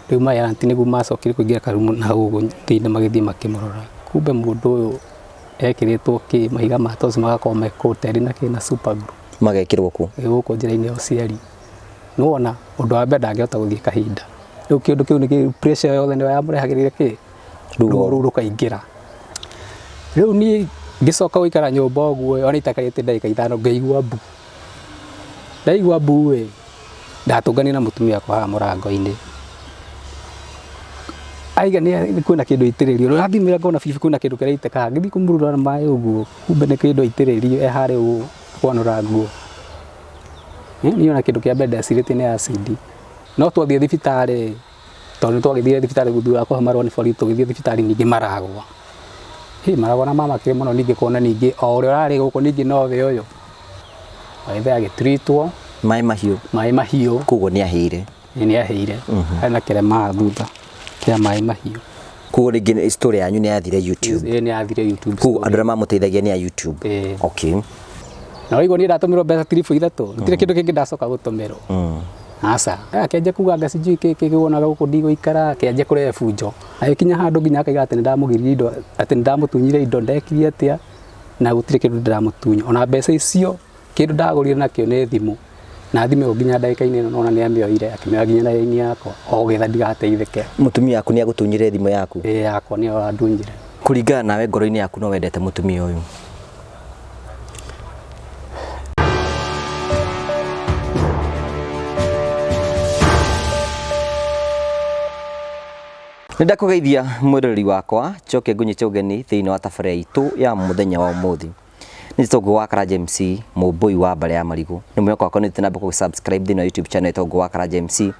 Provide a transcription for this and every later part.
Rĩu my aunty nĩguo macokire kũingĩra karumu na hau ũguo thĩinĩ magĩthiĩ makĩmũrora. Kumbe mũndũ ũyũ ekĩrĩtwo kĩ mahiga ma toci magakorwo me coated na kĩ na super glue. Magekĩrwo kũ? Ĩ gũkũ njĩra-inĩ ya ũciari. Nĩ wona ũndũ wa mbere ndangĩhota gũthiĩ kahinda. Rĩu kĩũndũ kĩu nĩ pressure yothe nĩyo yamũrehagĩrĩria kĩ? Ruo rũu rũkaingĩra. Rĩu niĩ ngĩcoka gũikara nyũmba ũguo ona itakarĩte ndagĩka 5 ngĩigua mbu. Ndaigua mbu ĩ, ndatũnganire na mũtumia wakwa haha mũrango-inĩ. Aiga kwĩna kĩndũ aitĩrĩrio, ndathimĩra ngona bibi kwĩna kĩndũ kĩraitĩka haha, ngĩthiĩ kũmũrura na maĩ ũguo, kumbe nĩ kĩndũ aitĩrĩrio e harĩa ũguo kwanũra nguo. Niĩ ona kĩndũ kĩa mbere ndecirĩtie nĩ acid, no twathiĩ thibitarĩ tondũ nĩ twagĩthire thibitarĩ thutha wa kũhe marũa nĩ borithi tũgĩthiĩ thibitarĩ ningĩ maragwa. Hĩ maragwa na mamakire mũno ningĩ kuona ningĩ o ũrĩa ũrarĩ gũkũ ningĩ nowe ũyũ. Agĩthiĩ agĩtiritwo. Maĩ mahiũ. Maĩ mahiũ. Koguo nĩ ahĩire. Ĩĩ nĩ ahĩire. Harĩ na kĩrema haha thutha kĩa maĩ mahiũ. Koguo rĩngĩ story yanyu nĩ yathire YouTube. Ĩĩ nĩ yathire YouTube. Koguo andũ arĩa mamũteithagia nĩ a YouTube. Ĩĩ. Okay. Na waigua niĩ ndatũmĩrwo mbeca tiribu 3, gũtirĩ kĩndũ kĩngĩ ndacoka gũtũmĩrwo. Aca. Akĩanjia kuga anga sijui kĩ kĩ wonaga gũkũ ndigũikara, akĩanjia kũrehe bunjo. Agĩkinya handũ nginya akaiga atĩ nĩ ndamũgiririe indo, atĩ nĩ ndamũtunyire indo, ndekire atĩa, na gũtirĩ kĩndũ ndĩramũtunya. Ona mbeca icio, kĩndũ ndagũrire nakĩo nĩ thimũ, na thimũ ĩyo nginya ndagĩka-inĩ ĩno nĩwona nĩ amĩoire, akĩmĩoya nginya na raini yakwa, o getha ndigateithĩke. Mũtumia waku nĩ agũtunyire thimũ yaku? Ĩĩ yakwa nĩyo andunyire. Kũringana nawe ngoro-inĩ yaku no wendete mũtumia ũyũ? Nĩ ndakũgeithia mwĩroreri wakwa njoke ngũnyite ũgeni thĩinĩ wa tabarĩra itũ ya mũthenya wa ũmũthĩ. Nĩ njĩtagwo wa Karanja MC mũmbũi wa mbarĩ ya marigũ. Nĩ mwĩhoko wakwa nĩ ũthiĩte na mbere gũ subscribe thĩinĩ wa YouTube channel ĩtagwo wa Karanja MC.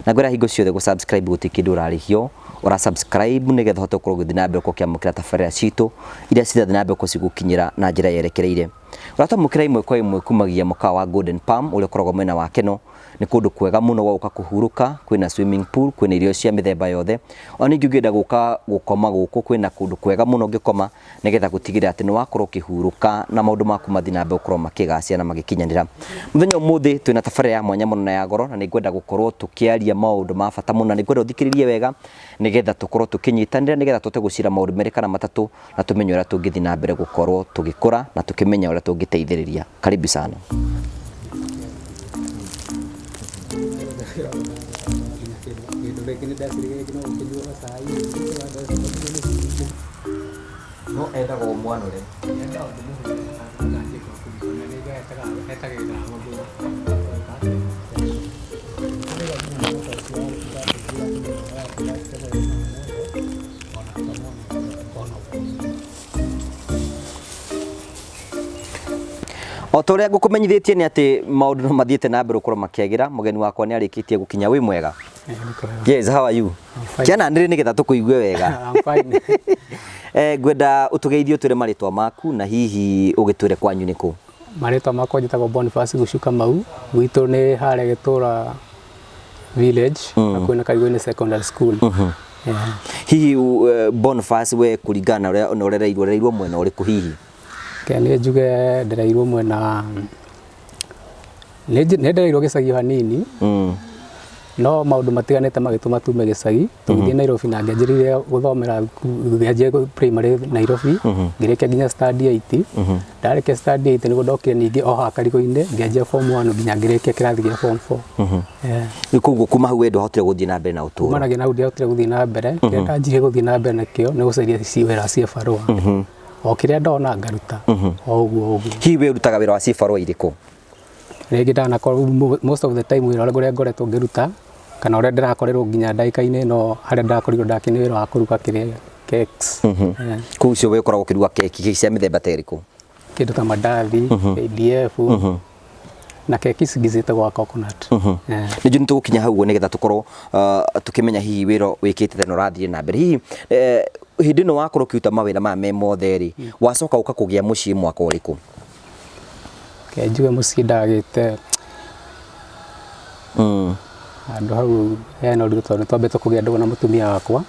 Na ngwĩra hingo ciothe gũ subscribe gũtirĩ kĩndũ ũrarĩhio, ũra subscribe nĩgetha ũhote gũkorwo ũgĩthiĩ na mbere gũkĩamũkĩra tabarĩra citũ iria cirathiĩ na mbere gũkorwo cigũkinyĩra na njĩra yerekereire. Ũratwamũkĩra ĩmwe kwa ĩmwe kumagia mũkawa wa Golden Palm ũrĩa ũkoragwo mwena wa Keno. Nĩ kũndũ kwega mũno gwa gũka kũhurũka, kwĩna swimming pool, kwĩna irio cia mĩthemba yothe. Ona ningĩ ũngĩenda gũka gũkoma gũkũ kwĩna kũndũ kwega mũno ũngĩkoma nĩgetha gũtigĩrĩra atĩ nĩ wakorwo ũkĩhurũka na maũndũ maku mathiĩ na mbere gũkorwo makĩgacĩra na magĩkinyanĩra. Mũthenya ũmũthĩ twĩna tabarĩra ya mwanya mũno na ya goro na nĩ ngwenda gũkorwo tũkĩaria maũndũ ma bata mũno na nĩ ngwenda ũthikĩrĩrie wega nĩgetha tũkorwo tũkĩnyitanĩra nĩgetha tũhote gũcira maũndũ merĩ kana matatũ na tũmenye ũrĩa tũngĩthiĩ na mbere gũkorwo tũgĩkũra na tũkĩmenya ũrĩa tũngĩteithĩrĩria. Karibu sana. No endaga ũmwanũre. O ta ũrĩa ngũkũmenyithĩtie nĩ atĩ maũndũ no mathiĩte na mbere gũkorwo makĩagĩra, mũgeni wakwa nĩ arĩkĩtie gũkinya. Wĩ mwega? Yes, how are you? Kĩananĩrĩ nĩgetha tũkũigue wega. I'm fine. Ngwenda ũtũgeithie ũtwĩre marĩtwa maku na hihi ũgĩtwĩre kwanyu nĩ kũ? Marĩtwa makwa njĩtagwo Boniface Gucu Kamau, gwitũ nĩ harĩa Gĩtũra village, hakuhĩ na Karigũ-inĩ Secondary School. Yeah. Hihi Boniface we kũringana na ũrĩa ũrereirwo, ũrereirwo mwena ũrĩkũ hihi? Reke niĩ njuge ndereirwo mwena nĩ ndereirwo gĩcagi o hanini no maũndũ matiganĩte magĩtũma tume gĩcagi tũgĩthiĩ Nairobi na ngĩanjĩrĩria gũthomera ngĩanjia primary Nairobi ngĩrĩkia nginya standard 8 ndarĩkia standard 8 nĩguo ndokire ningĩ o haha Karigũ-inĩ ngĩanjia form 1 nginya ngĩrĩkia kĩrathi gĩa form 4. Yeah. Rĩu koguo kuma hau we ndwahotire gũthiĩ na mbere na ũtũũro? Kumanagia na hau ndiahotire gũthiĩ na mbere kĩrĩa ndanjirie gũthiĩ na mbere nakĩo nĩ gũcaria wĩra wa cibarũa o kĩrĩa ndona ngaruta o ũguo ũguo. Hihi we ũrutaga wĩra wa cibarũa irĩkũ? Rĩngĩ ndanakorwo most of the time wĩra ũrĩa ngoretwo ngĩruta kana ũrĩa ndĩrakorerwo nginya ndagĩka-inĩ ĩno harĩa ndĩrakorirwo ndakĩ nĩ wĩra wa kũruga kĩrĩa cakes. Yeah. Kũu ũcio we ũkoragwo ũkĩruga keki, keki cia mĩthemba ta ĩrĩkũ? Kĩndũ ta mandathi, KDF na keki ici ingĩ ciĩtagwo wa coconut. Yeah. Nĩ njũĩ nĩ tũgũkinya hau ũguo nĩgetha tũkorwo tũkĩmenya hihi wĩra wĩkĩte na ũrathiĩ na mbere. Hihi hĩndĩ ĩno wakorwo ũkĩruta mawĩra maya me mothe rĩ, wacoka ũka kũgĩa mũciĩ mwaka ũrĩkũ? Reke njuge mũciĩ ndagĩte handũ hau hena ũritũ tondũ nĩ twambĩte kũgĩa ndũgũ na mũtumia wakwa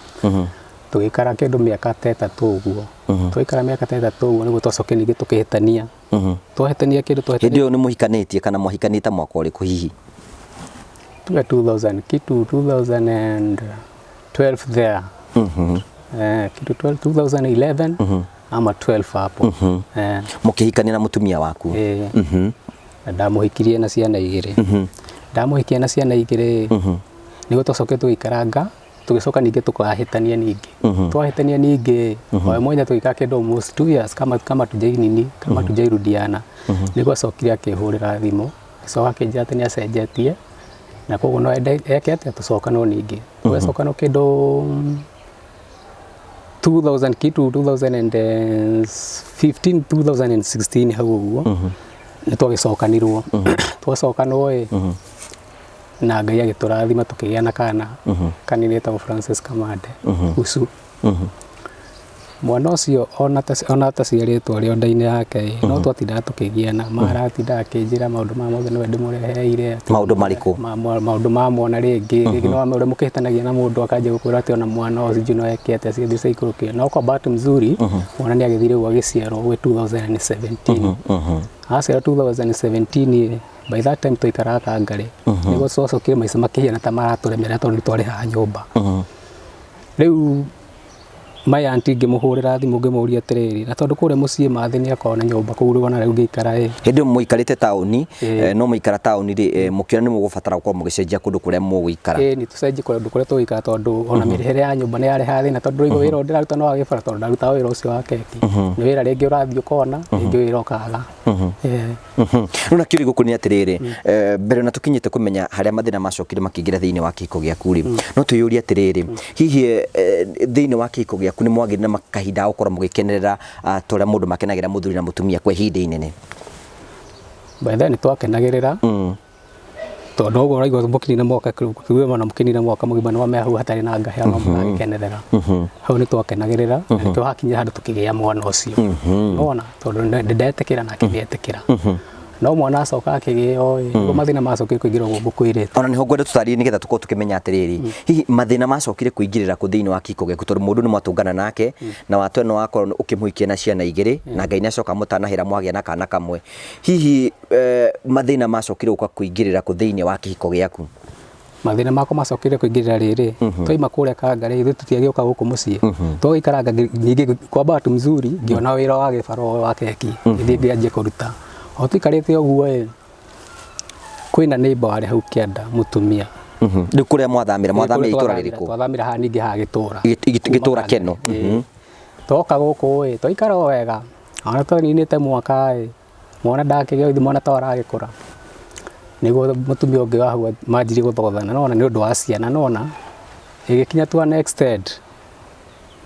tũgĩikara kĩndũ mĩaka ta 3 ũguo. Twaikara mĩaka ta 3 ũguo nĩguo twacokire ningĩ tũkĩhĩtania. Twahĩtania kĩndũ twahĩtania. Hĩndĩ ĩyo nĩ mũhikanĩtie kana mwahikanĩte mwaka ũrĩkũ hihi? Tuge 2000 kitu 2000 and 12 there. Kitu 12, 2011 ama 12 hapo. Mũkĩhikania na mũtumia waku? Eh. Na ndamũhikirie na ciana igĩrĩ. Ndamũhikia na ciana igĩrĩ, nĩguo twacokire tũgĩikaranga, tũgĩcoka ningĩ tũkahĩtania ningĩ. Twahĩtania ningĩ o mwenya, tũgĩikara kĩndũ almost 2 years kama tujai nini, kama tujairudiana. Nĩguo acokire akĩhũrĩra thimũ, agĩcoka akĩnjĩra atĩ nĩ acenjetie na koguo no ende eke atĩa, tũcokanwo ningĩ. Tũgĩcokanwo kĩndũ 2000 kitu, 2015, 2016 hau ũguo nĩ twagĩcokanirwo. Twacokanwo ĩ, na Ngai agĩtũrathima tũkĩgĩa na kana kanini getagwo Francis Kamande Ucu. Mwana ũcio ona ataciarĩtwo arĩ o nda-inĩ yake ĩ, no twatindaga tũkĩgiana, maratindaga akĩnjĩra maũndũ maya mothe nĩwe ndĩmũreheire. Maũndũ marĩkũ? Maũndũ ma mwana rĩngĩ rĩngĩ no ũrĩa mũkĩhĩtanagia na mũndũ akanjia gũkwĩra atĩ ona mwana ũcio no eke atĩa, cigathiĩ ciaikũrũkio. No kwa bahati mzuri mwana nĩ agĩthire ũguo agĩciarwo gwĩ 2017. Aciarwo 2017 ĩ, by that time twaikaraga Kangarĩ. Nĩguo twacokire maica makĩhiana ta maratũremera tondũ nĩ twarĩhaga nyũmba. Rĩu my auntie ngĩmũhũrĩra thimũ, ngĩmũria atĩrĩrĩ, na tondũ kũrĩa mũciĩ mathĩ nĩ akoragwo na nyũmba kũu rĩu ona rĩu ngĩikara ĩ. Hĩndĩ ĩyo mũikarĩte taũni? Ĩĩ. No mũikara taũni rĩ, mũkĩona nĩ mũgũbatara gũkorwo mũgĩcenjia kũndũ kũrĩa mũgũikara? Ĩĩ, nĩ tũcenjie kũndũ kũrĩa tũgũikara tondũ ona mĩrĩhĩre ya nyũmba nĩ yarehaga thĩna, tondũ rĩu wĩra ũrĩa ndĩraruta no wa gĩbara, tondũ ndarutaga wĩra ũcio wa keki, nĩ wĩra rĩngĩ ũrathiĩ ũkona, rĩngĩ wĩra ũkaga. Ĩĩ. Rĩu na kĩũria gũkũ nĩ atĩrĩrĩ, mbere na tũkinyĩte kũmenya harĩa mathĩna macokire makĩingĩra thĩinĩ wa kĩhiko gĩaku rĩ, no twĩyũrie atĩrĩrĩ, hihi thĩinĩ wa kĩhiko gĩaku nĩ mwagĩire na kahinda ga gũkorwo mũgĩkenerera ta ũrĩa mũndũ makenagĩra mũthuri na mũtumia kwa ihinda inene? By then twakenagĩrĩra tondũ ũguo ũraigua mũkinine mwaka, tuge ona mũkinine mwaka mũgima nĩ wamea hau hatarĩ na ngahe no mũragĩkenerera. Hau nĩ twakenagĩrĩra na nĩkĩo hakinyire handũ tũkĩgĩa mwana ũcio, nona tondũ ndetĩkĩra nake nĩetĩkĩra, no mwana acoka akĩgĩo ĩ, nĩguo mathĩna macokire kũingĩra ũguo ngũkwĩrĩte. Ona nĩho ngwenda tũtarĩrie nĩgetha tũkorwo tũkĩmenya atĩrĩrĩ, hihi mathĩna macokire kũingĩrĩra kũ thĩinĩ wa kĩhiko gĩaku, tondũ mũndũ nĩ mwatũngana nake na watwe no wakorwo ũkĩmũhikia na ciana igĩrĩ na Ngai nĩacoka mũtanahĩra mwagĩa na kana kamwe. Hihi mathĩna macokire gũka kũingĩrĩra kũ thĩinĩ wa kĩhiko gĩaku? Mathĩna makwa macokire kũingĩrĩra rĩrĩ, twaima kũrĩa Kangarĩ ithuĩ tũtiagĩũka gũkũ mũciĩ, twagĩikaranga ningĩ. Kwa bahati mzuri ngĩona wĩra wa gĩbarũa wa keki, ngĩthiĩ ngĩanjia kũruta. O tũikarĩte ũguo ĩ, kwĩna neighbor warĩ hau kĩanda, mũtumia. Rĩu kũrĩa mwathamĩra, mwathamĩra itũra rĩrĩkũ? Twathamĩra haha ningĩ haha gĩtũra. Gĩtũra Keno. Ĩĩ. Twoka gũkũ ĩ, twaikara o wega ona twaninĩte mwaka ĩ, mwana ndakĩgĩa, mwana to aragĩkũra, nĩguo mũtumia ũngĩ wa hau manjirie gũthothana, nona nĩ ũndũ wa ciana, nona ĩgĩkinya to an extent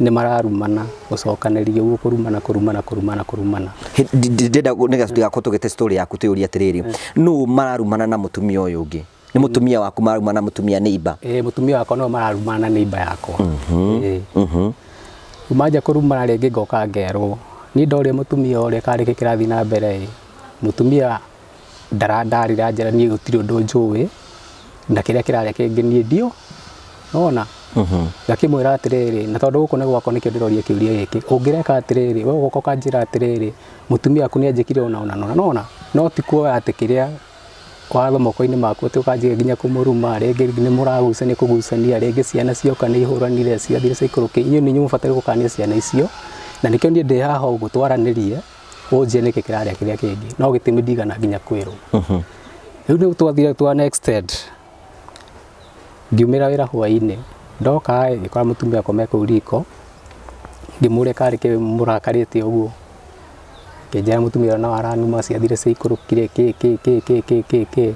nĩ mararumana, gũcokanĩria ũguo, kũrumana, kũrumana, kũrumana, kũrumana. Ndĩrenda nĩgetha tũtigakorwo tũgĩte story yaku, twĩyũrie atĩrĩrĩ, nũ mararumana na mũtumia ũyũ ũngĩ? Nĩ mũtumia waku mararumana na mũtumia neighbor? Ĩĩ, mũtumia wakwa nĩwe mararumana na neighbor yakwa. Ĩĩ. Manja kũrumana rĩngĩ, ngoka ngerwo niĩ ndoria mũtumia ũrĩa karĩ kĩ kĩrathiĩ na mbere ĩ, mũtumia ndarandarĩra, njĩra niĩ gũtirĩ ũndũ njũĩ na kĩrĩa kĩrarĩa kĩngĩ niĩ ndio nona. Ngakĩmwĩra atĩrĩrĩ, na tondũ gũkũ nĩ gwakwa nĩkĩo ndĩroria kĩũria gĩkĩ, ũngĩreka atĩrĩrĩ, we ũgoka ũkanjĩra atĩrĩrĩ, mũtumia waku nĩ anjĩkire ũna ũna ũna, nona no ti kuoya atĩ kĩrĩa watho moko-inĩ maku atĩ ũkanjia nginya kũmũruma. Rĩngĩ nĩ mũragucania kũgucania, rĩngĩ ciana cioka nĩ ihũranire, ciathire ciaikũrũkĩ, inyuĩ nĩ inyuĩ mũbataire gũkania ciana icio, na nĩkĩo niĩ ndĩ haha ũguo twaranĩrie, ũnjĩre nĩkĩ kĩrarĩa kĩrĩa kĩngĩ, no gĩtũmi ndigana nginya kwĩrwo. Rĩu nĩ twathire to an extent ngiumĩra wĩra hwaĩ-inĩ, ndoka ĩ, ngĩkora mũtumia wakwa me kũu riko, ngĩmũria karĩ kĩ mũrakarĩte ũguo, ngĩnjĩra mũtumia ũrĩa no aranuma, ciathire ciaikũrũkire kĩ kĩ kĩ kĩ kĩ kĩ kĩ.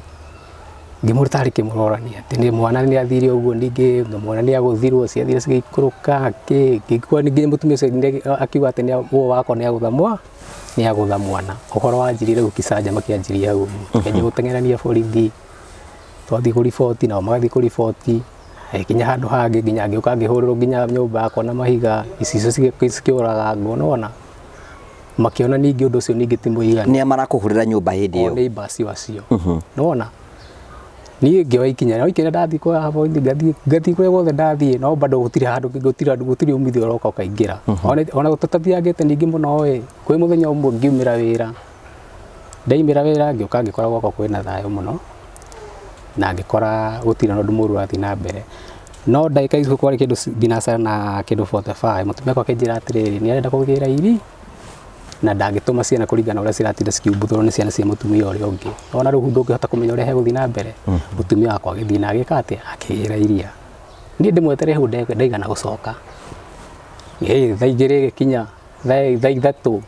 Ngĩmũria tarĩ kĩ mũrorania, atĩ nĩ mwana nĩ athire ũguo, ningĩ mwana nĩ agũthirwo, ciathire cigĩikũrũka kĩ. Ngĩigua ningĩ mũtumia ũcio akiuga atĩ ũyũ wakwa nĩ agũtha mwa nĩ agũtha mwana. Ũhoro wanjirie rĩu kĩcanjama kĩanjirie hau ũguo, tũkĩanjia gũteng'erania borithi, twathiĩ kũriboti nao magathiĩ kũriboti, kinya handũ hangĩ nginya ngĩũka ngĩhũrĩrwo nginya nyũmba yakwa na mahiga, icicio cikĩũragangwo, nĩwona makĩona ningĩ ũndũ ũcio ningĩ ti mũiganu. Nĩa marakũhũrĩra nyũmba hĩndĩ O ĩyo? Neighbor acio acio, nĩwona niĩ ngĩoya ikinya, no ikinya ndathiĩ kuoya borithi, ngathiĩ kũrĩa guothe ndathiĩ, no bado gũtirĩ handũ, gũtirĩ handũ, gũtirĩ umithio ũroka ũkaingĩra. Ona tũtathiangĩte ningĩ mũno ĩ, kwĩ mũthenya ũmwe ngiumĩra wĩra, ndaimĩra wĩra ngĩũka ngĩkora gwakwa kwĩna thayũ mũno na ngĩkora gũtirĩ na ũndũ mũru ũrathiĩ na mbere. No ndagĩka icio kwarĩ kĩndũ thinacara na kĩndũ 45, mũtumia wakwa akĩnjĩra atĩrĩrĩ, nĩ arenda kũgĩra iri na ndangĩtũma ciana kũringana na ũrĩa ciratinda cikiumbuthũrwo nĩ ciana cia mũtumia ũrĩa ũngĩ. Ona rĩu ndũngĩhota kũmenya ũrĩa hegũthiĩ na mbere. Mũtumia wakwa agĩthiĩ na agĩka atĩa, akĩgĩra iria. Niĩ ndĩmwetere hau ndaigana gũcoka. Ĩ thaa 2 ĩgĩkinya, thaa 3,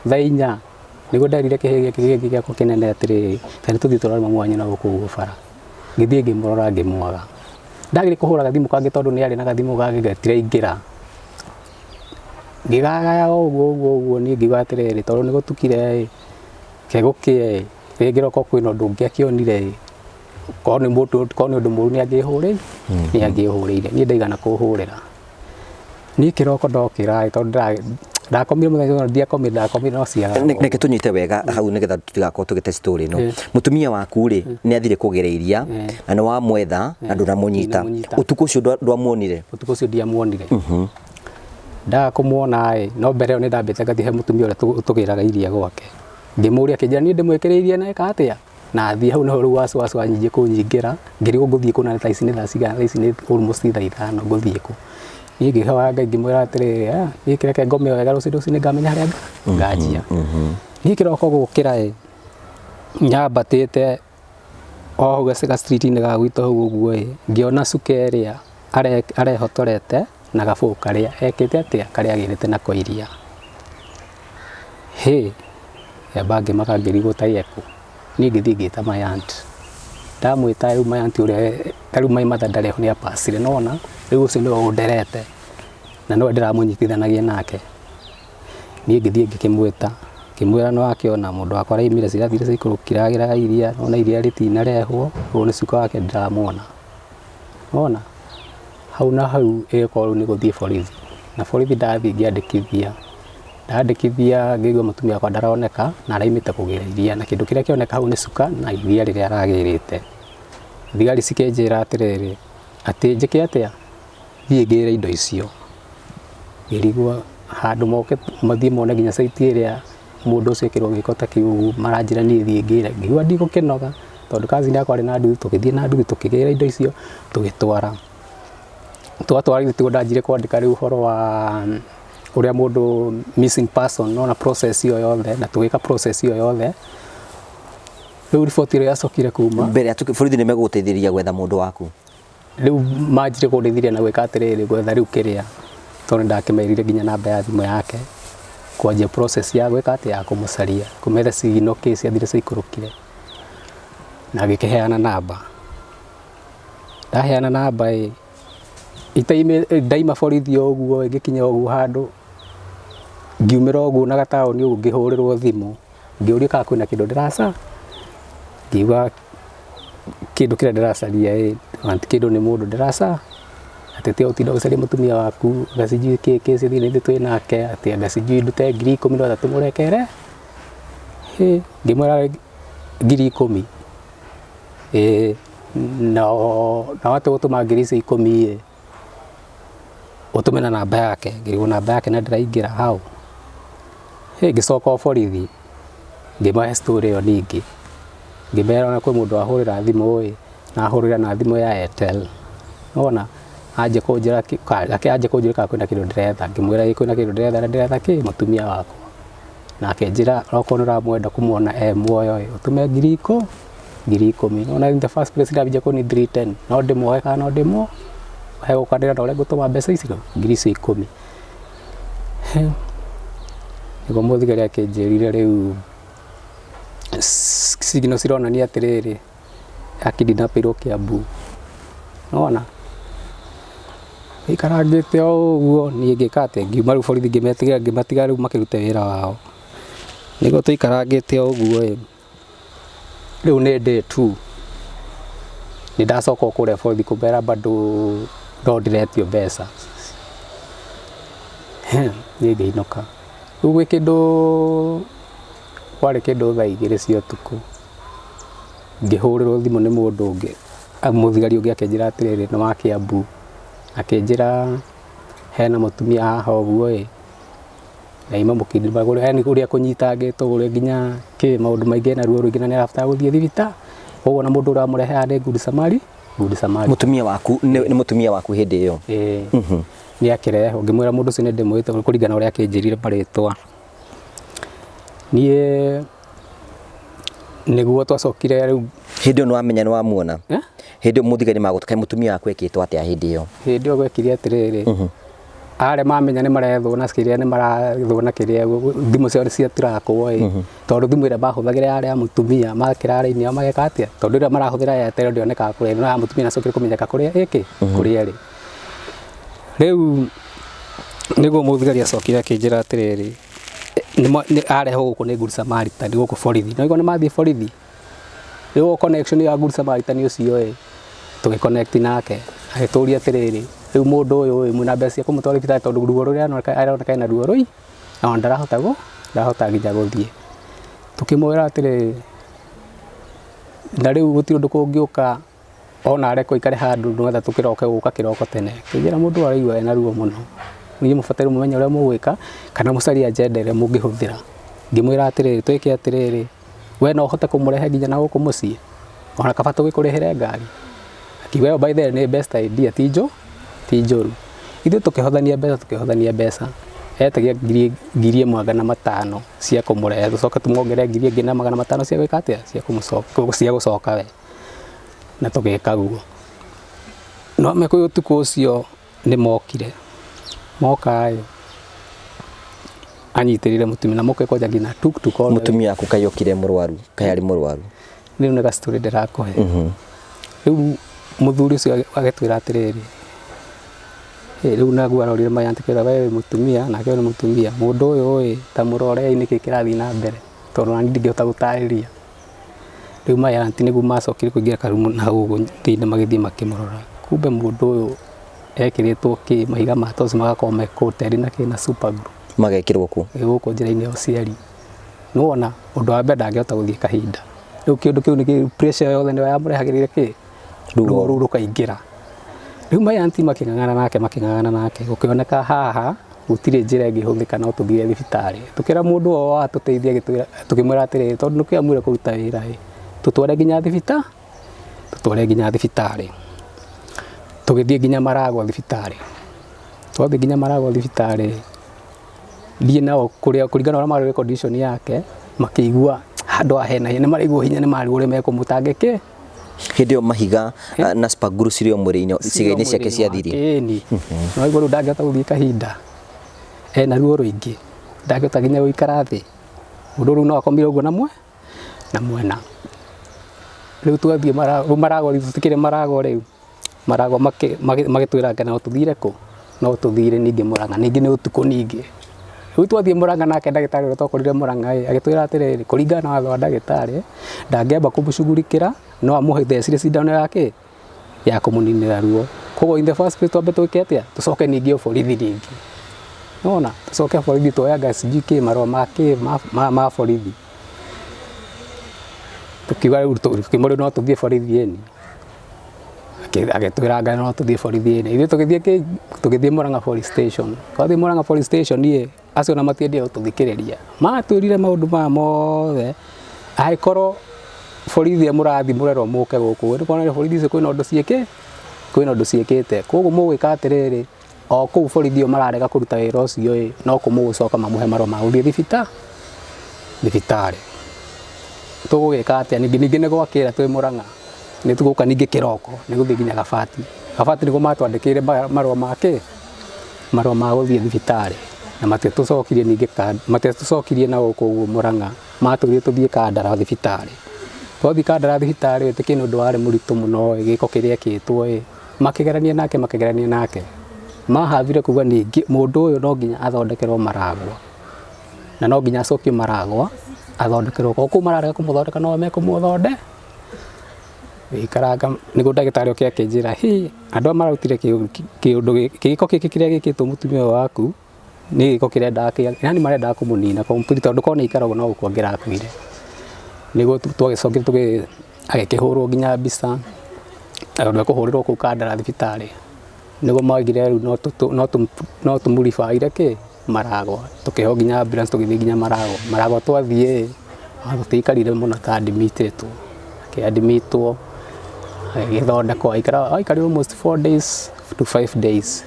thaa 4, nĩguo nderire kĩhĩĩ gĩkĩ gĩkĩ gĩakwa kĩnene atĩrĩrĩ, ta nĩ tũthiĩ tũrore mamu wanyu na gũkũ ũguo bara. Ngĩthiĩ ngĩmũrora ngĩmwaga. Ndagĩrĩ kũhũra gathimũ kangĩ tondũ nĩ arĩ na gathimũ kangĩ gatiraingĩra. Ngĩgagaya o ũguo ũguo ũguo, niĩ ngiuga atĩrĩrĩ, tondũ nĩ gũtukire ĩ, kegũkĩe ĩ, rĩngĩ roko kwĩna ũndũ ũngĩ akĩonire ĩ, korwo nĩ mũndũ, korwo nĩ ũndũ mũru nĩ angĩhũrĩire, nĩ angĩhũrĩire. Niĩ ndaigana kũhũrĩra. Niĩ kĩroko ndokĩra ĩ, tondũ ndakomire mũthenya ũyũ, ndiakomire, ndakomire no ciaga. Reke tũnyite wega hau nĩgetha tũtigakorwo tũgĩte story ĩno. Mũtumia waku rĩ, nĩ athire kũgĩra iria na nĩ wamwetha na ndũnamũnyita. Ũtukũ ũcio ndwamuonire? Ũtukũ ũcio ndiamuonire. Ndaga kũmuona ĩ, no mbere ĩyo nĩ ndambĩte ngathiĩ he mũtumia ũrĩa tũgĩraga iria gwake. Ngĩmũria akĩnjĩra niĩ ndĩmwĩkĩrĩire iria na eka atĩa? Na athiĩ hau nĩho rĩu wasiwasi wanjie kũnyingĩra, ngĩrigwo ngũthiĩ kũ na thaa ici nĩ thaa cigana, thaa ici nĩ almost thaa 5 ngũthiĩ kũ. Niĩ ngĩhoya Ngai ngĩmwĩra atĩrĩrĩ, niĩ kĩreke ngome wega rũciũ rũcinĩ ngamenya harĩa nganjia. Niĩ kĩroko gũkĩra ĩ, nyambatĩte o hau ga street-inĩ ga gwitũ hau ũguo ĩ, ngĩona cuka ĩrĩa arehotorete na gabũyũ karĩa ekĩte atĩa, karĩa agĩrĩte nako iria. Hĩ, ngĩamba ngĩmaka ngĩrigwo ta ekũ. Niĩ ngĩthiĩ ngĩta my aunt. Ndamwĩta rĩu my aunt ũrĩa ta rĩu my mother ndarĩ ho nĩ apacire, nĩwona rĩu ũcio nĩwe ũnderete na nĩwe ndĩramũnyitithanagia nake. Niĩ ngĩthiĩ ngĩkĩmwĩta, ngĩmwĩra nĩ wakĩona mũndũ wakwa araimire cirathire ciaikũrũkire agĩraga iria, nona iria rĩtinarehwo, ũyũ nĩ cuka wake ndĩramuona. Nĩwona hau na hau ĩgĩkorwo rĩu nĩ gũthiĩ borithi, na borithi ndathiĩ ngĩandĩkithia, ndandĩkithia ngĩigua mũtumia wakwa ndaroneka na araimĩte kũgĩra iria, na kĩndũ kĩrĩa kĩoneka hau nĩ cuka na iria rĩrĩa aragĩrĩte. Thigari cikĩnjĩra atĩrĩrĩ, atĩ njĩke atĩa, thiĩ ngĩre indo icio. Ngĩrigwo handũ moke mathiĩ mone nginya site ĩrĩa mũndũ ũcio ekĩrwo gĩko ta kĩu, maranjĩra niĩ thiĩ ngĩre. Ngĩigua ndigũkĩnoga tondũ cousin yakwa arĩ na nduthi, tũgĩthiĩ na nduthi tũkĩgĩra indo icio tũgĩtwara. Twatwara ithuĩ tiguo ndanjire kwandĩka rĩu ũhoro wa ũrĩa mũndũ missing person, nona process ĩyo yothe, na tũgĩka process ĩyo yothe. Rĩu riboti ĩrĩa yacokire kuma mbere ya borithi nĩ megũgũteithĩrĩria gwetha mũndũ waku. Rĩu manjire kũndeithĩrĩria na gwĩka atĩrĩrĩ, gwetha rĩu kĩrĩa, tondũ ndakĩmerire nginya namba ya thimũ yake, kwanjia process ya gwĩka atĩa, ya kũmũcaria, kũmetha cigino kĩ ciathire ciaikũrũkire, na ngĩkĩheana namba. Ndaheana namba ĩ, ndaima borithi o ũguo, ngĩkinya ũguo handũ, ngiumĩra ũguo na gataũni ũguo ngĩhũrĩrwo thimũ, ngĩũrio kana kwĩna kĩndũ ndĩraca, ngiuga kĩndũ kĩrĩa ndĩracaria ĩ, ti kĩndũ nĩ mũndũ ndĩraca, atĩ tiga gũtinda ũgĩcaria mũtumia waku, anga sijui kĩ kĩ cithire ithuĩ twĩ nake, atĩ anga sijui ndute 10,000 nĩgetha tũmũrekere. Hĩ, ngĩmwĩra 10,000. Ĩ, na watua gũtũma ngiri icio 10 ĩ, ũtũme na namba yake. Ngĩrigwo namba yake na ndĩraingĩra hau. Hĩ, ngĩcoka o borithi, ngĩmahe story ĩyo ningĩ. Ngĩmera ona kwĩ mũndũ wahũrĩra thimũ ĩ, na ahũrĩra na thimũ ya Airtel. Nĩwona anjia kũnjĩra anjia kũnjĩra kana kwĩna kĩndũ ndĩretha, ngĩmwĩra ĩ kwĩna kĩndũ ndĩretha na ndĩretha kĩ, mũtumia wakwa. Na akĩnjĩra okorwo nĩ ũramwenda kũmuona e muoyo ĩ, ũtũme 10,000. Nĩwona in the first place ndambia kũni 310, no ndĩmuoe kana no ndĩmuoe, hegũkanĩra na ũrĩa ngũtũma mbeca icio ngiri icio 10. Nĩguo mũthigari akĩnjĩrire rĩu signal cironania atĩrĩrĩ, akidnapĩirwo Kiambu. Nĩwona ikarangĩte o ũguo, niĩ ngĩka atĩa, ngiuma rĩu borithi ngĩmetigĩra, ngĩmatiga rĩu makĩrute wĩra wao. Nĩguo tũikarangĩte o ũguo ĩ, rĩu nĩ day 2, nĩ ndacoka kũrĩa borithi kũmera bado no ndĩretio mbeca. Niĩ ngĩinũka. Rĩu gwĩ kĩndũ, kwarĩ kĩndũ thaa 2 cia ũtukũ, ngĩhũrĩrwo thimũ nĩ mũndũ ũngĩ, mũthigari ũngĩ akĩnjĩra atĩrĩrĩ, nĩ wa Kiambu, akĩnjĩra hena mũtumia haha ũguo ĩ, na ima mũkindĩ yani ũrĩa kũnyitangĩtwo ũrĩa nginya kĩ maũndũ maingĩ ena ruo rũingĩ na nĩ arabatara gũthiĩ thibitarĩ. Koguo na mũndũ ũrĩa wamũrehe haha nĩ Good Samari, Good Samaritan. Mũtumia waku nĩ mũtumia waku hĩndĩ ĩyo? Ĩĩ, nĩ akĩrehwo. Ngĩmwĩra mũndũ ũcio nĩ ndĩmwĩte kũringana na ũrĩa akĩnjĩrire marĩtwa. Niĩ nĩguo twacokire rĩu. Hĩndĩ ĩyo nĩ wamenya nĩ wamuona? Eh? Hĩndĩ ĩyo mũthigari magũtuka, mũtumia waku ekĩtwo atĩa hĩndĩ ĩyo? Hĩndĩ ĩyo gwekire atĩrĩrĩ, arĩa mamenya nĩ marethwo na kĩrĩa, nĩ marathwo na kĩrĩa, thimũ ciao ciatirakwo ĩ, tondũ thimũ ĩrĩa mahũthagĩra yarĩ ya mũtumia, makĩra raini yao mageka atĩa, tondũ ĩrĩa marahũthĩra ya Airtel ndĩonekaga kũrĩa, no ya mũtumia nacokire kũmenyeka kũrĩa ĩkĩ kũrĩa ĩrĩ. Rĩu nĩguo mũthigari acokire akĩnjĩra atĩrĩrĩ, nĩ arehwo gũkũ nĩ Good Samaritan gũkũ borithi. No nĩ mathiĩ borithi rĩu connection ya Good Samaritan ũcio ĩ, tũgĩ connect nake, agĩtũria atĩrĩrĩ, rĩu mũndũ ũyũ ĩ, mwĩna mbeca cia kũmũtwara thibitarĩ? Tondũ ruo rũrĩa aroneka ena ruo rũi na ona ndarahota nginya gũthiĩ. Tũkĩmwĩra atĩrĩrĩ, na rĩu gũtirĩ ũndũ kũngĩũka ona arekwo aikare handũ nĩgetha tũkĩroke gũka kĩroko tene. Kĩnjĩra mũndũ araigua ena ruo mũno, niĩ mũbataire mũmenye ũrĩa mũgwĩka kana mũcarie agenda ĩrĩa mũngĩhũthĩra. Ngĩmwĩra atĩrĩrĩ, twĩke atĩrĩrĩ, we no ũhote kũmũrehe nginya na gũkũ mũciĩ, ona kaba tũgĩkũrĩhĩre ngari. Akiuga ĩyo by the way nĩ best idea, ti njũru. Ithuĩ tũkĩhothania mbeca, etagia 1500 cia kũmũrehe, tũcoke tũmuongerere 1500 cia gwĩka atĩa, cia gũcoka we, na tũgĩka guo. No mekũĩ ũtukũ ũcio nĩ mokire, moka ĩ, anyitĩrĩire mũtumia na moke kwanja nginya tuk-tuk all the way. Mũtumia waku kaĩ okire mũrwaru, kaĩ arĩ mũrwaru? Rĩu nĩ gastory ndĩrakũhe. Rĩu mũthuri ũcio agĩtwĩra atĩrĩrĩ, "Ĩ, rĩu naguo arorire maya atĩkwĩra we wĩ mũtumia nake ũyũ nĩ mũtumia, mũndũ ũyũ ĩ, ta mũrorei nĩkĩ kĩrathiĩ na mbere, tondũ nani ndingĩhota gũtarĩria." Rĩu maya anti nĩguo macokire kũingĩra karumu na hau ũguo thĩinĩ, magĩthiĩ makĩmũrora, kumbe mũndũ ũyũ ekĩrĩtwo kĩ mahiga ma toci magakorwo me coated na kĩ na super glue. Magekĩrwo kũ? Ĩ gũkũ njĩra-inĩ ya ũciari. Nĩwona ũndũ wa mbere ndangĩhota gũthiĩ kahinda. Rĩu kĩũndũ kĩu nĩ pressure yothe nĩyo yamũrehagĩrĩria kĩ ruo rũu rũkaingĩra. Rĩu maya anti makĩng'ang'ana nake, gũkĩoneka haha gũtirĩ njĩra ĩngĩ ĩhũthĩka no tũthiĩ thibitarĩ. Tũkĩra mũndũ o atũteithia, agĩtwĩra, tũkĩmwĩra atĩrĩrĩ, tondũ nĩkĩamwĩra kũruta wĩra ĩ, tũtware nginya thibitarĩ. Tũgĩthiĩ nginya Maragwa thibitarĩ. Twathiĩ nginya Maragwa thibitarĩ, thiĩ nao kũrĩa kũringana na ũrĩa marorire condition yake, makĩigua handũ haha hena hinya, nĩ maraigua hinya, nĩ marigwo ũrĩa mekũmũtangĩkĩ. Hĩndĩ ĩyo mahiga na super glue cirĩ o mwĩrĩ-inĩ, ciĩga-inĩ ciake cia thiri? Ĩni, no igua rĩu ndangĩhota gũthiĩ kahinda, ena ruo rũingĩ, ndangĩhota nginya gũikara thĩ. Mũndũ rĩu no akomire ũguo na mwena. Rĩu twathiĩ Maragwa, tũtikĩrĩ Maragwa rĩu. Maragwa magĩtwĩra anga no tũthire kũ, no tũthire ningĩ Mũrang'a, ningĩ nĩ ũtukũ ningĩ. Rĩu twathiĩ Mũrang'a nake ndagĩtarĩ ũrĩa twakorire Mũrang'a ĩ, agĩtwĩra atĩrĩrĩ, kũringana na watho wa ndagĩtarĩ, ndangĩamba kũmũcugurikĩra, no amũthecire cindano ya kĩ ya kũmũninĩra ruo. Koguo in the first place twambe twĩke atĩa, tũcoke ningĩ o borithi rĩngĩ. Nĩwona, tũcoke borithi tuoe anga sijui kĩ marũa ma kĩ ma borithi. Tũkiuga rĩu tũkĩmũria no tũthiĩ borithi ĩni. Agĩtwĩra anga no tũthiĩ borithi ĩni. Ithuĩ tũgĩthiĩ kĩ tũgĩthiĩ Mũrang'a police station. Twathiĩ Mũrang'a police station ĩ, acio ona matiendire gũtũthikĩrĩria. Matwĩrire maũndũ maya mothe, angĩkorwo borithi ĩyo mũrathiĩ mũrerwo mũke gũkũ, nĩ kuonania borithi icio kwĩna ũndũ ciĩkĩte. Koguo mũgwĩka atĩrĩrĩ, o kũu borithi ĩyo mararega kũruta wĩra ũcio ĩ, no kũ mũgũcoka mamũhe marũa ma gũthiĩ thibitarĩ. Tũgũgĩka atĩa ningĩ nĩ gwakĩra twĩ Mũrang'a, nĩ tũgũka ningĩ kĩroko, nĩ gũthiĩ nginya Gabati. Gabati nĩguo matwandĩkĩire marũa ma kĩ marũa ma gũthiĩ thibitarĩ, na matiatũcokirie ningĩ, matiatũcokirie na gũkũ ũguo Mũrang'a, matwĩrire tũthiĩ Kandara thibitarĩ. Twathiĩ Kandara thibitarĩ, tũkĩona ũndũ warĩ mũritũ mũno ĩ, gĩko kĩrĩa ekĩtwo ĩ, makĩgerania nake, mahavire kuga ningĩ mũndũ ũyũ no nginya athondekerwo maragwa, na no nginya acokio Maragwa athondekerwo. O kũu mararega kũmũthondeka, no mekũmũthonde gĩikaranga. Nĩguo ndagĩtarĩ oke akĩnjĩra, hi andũ aya mararutire kĩũndũ gĩko gĩkĩ kĩrĩa gĩkĩtwo mũtumia ũyũ waku nĩ gĩko kĩrendaga, yani marendaga kũmũnina complete, tondũ korwo nĩ aikara ũguo no gũkua angĩrakuire. Nĩguo twagĩcokire agĩkĩhũrwo nginya mbica tondũ ekũhũrĩrwo kũu Kandara thibitarĩ. Nĩguo maugire rĩu no tũmũribaire kĩ Maragwa. Tũkĩheo nginya ambulance, tũgĩthiĩ nginya Maragwa. Maragwa twathiĩ ĩ, tũtiaikarire mũno ta admitĩtwo, akĩadmitwo. Agĩgĩthondekwo, aikara aikarire almost 4 days to 5 days,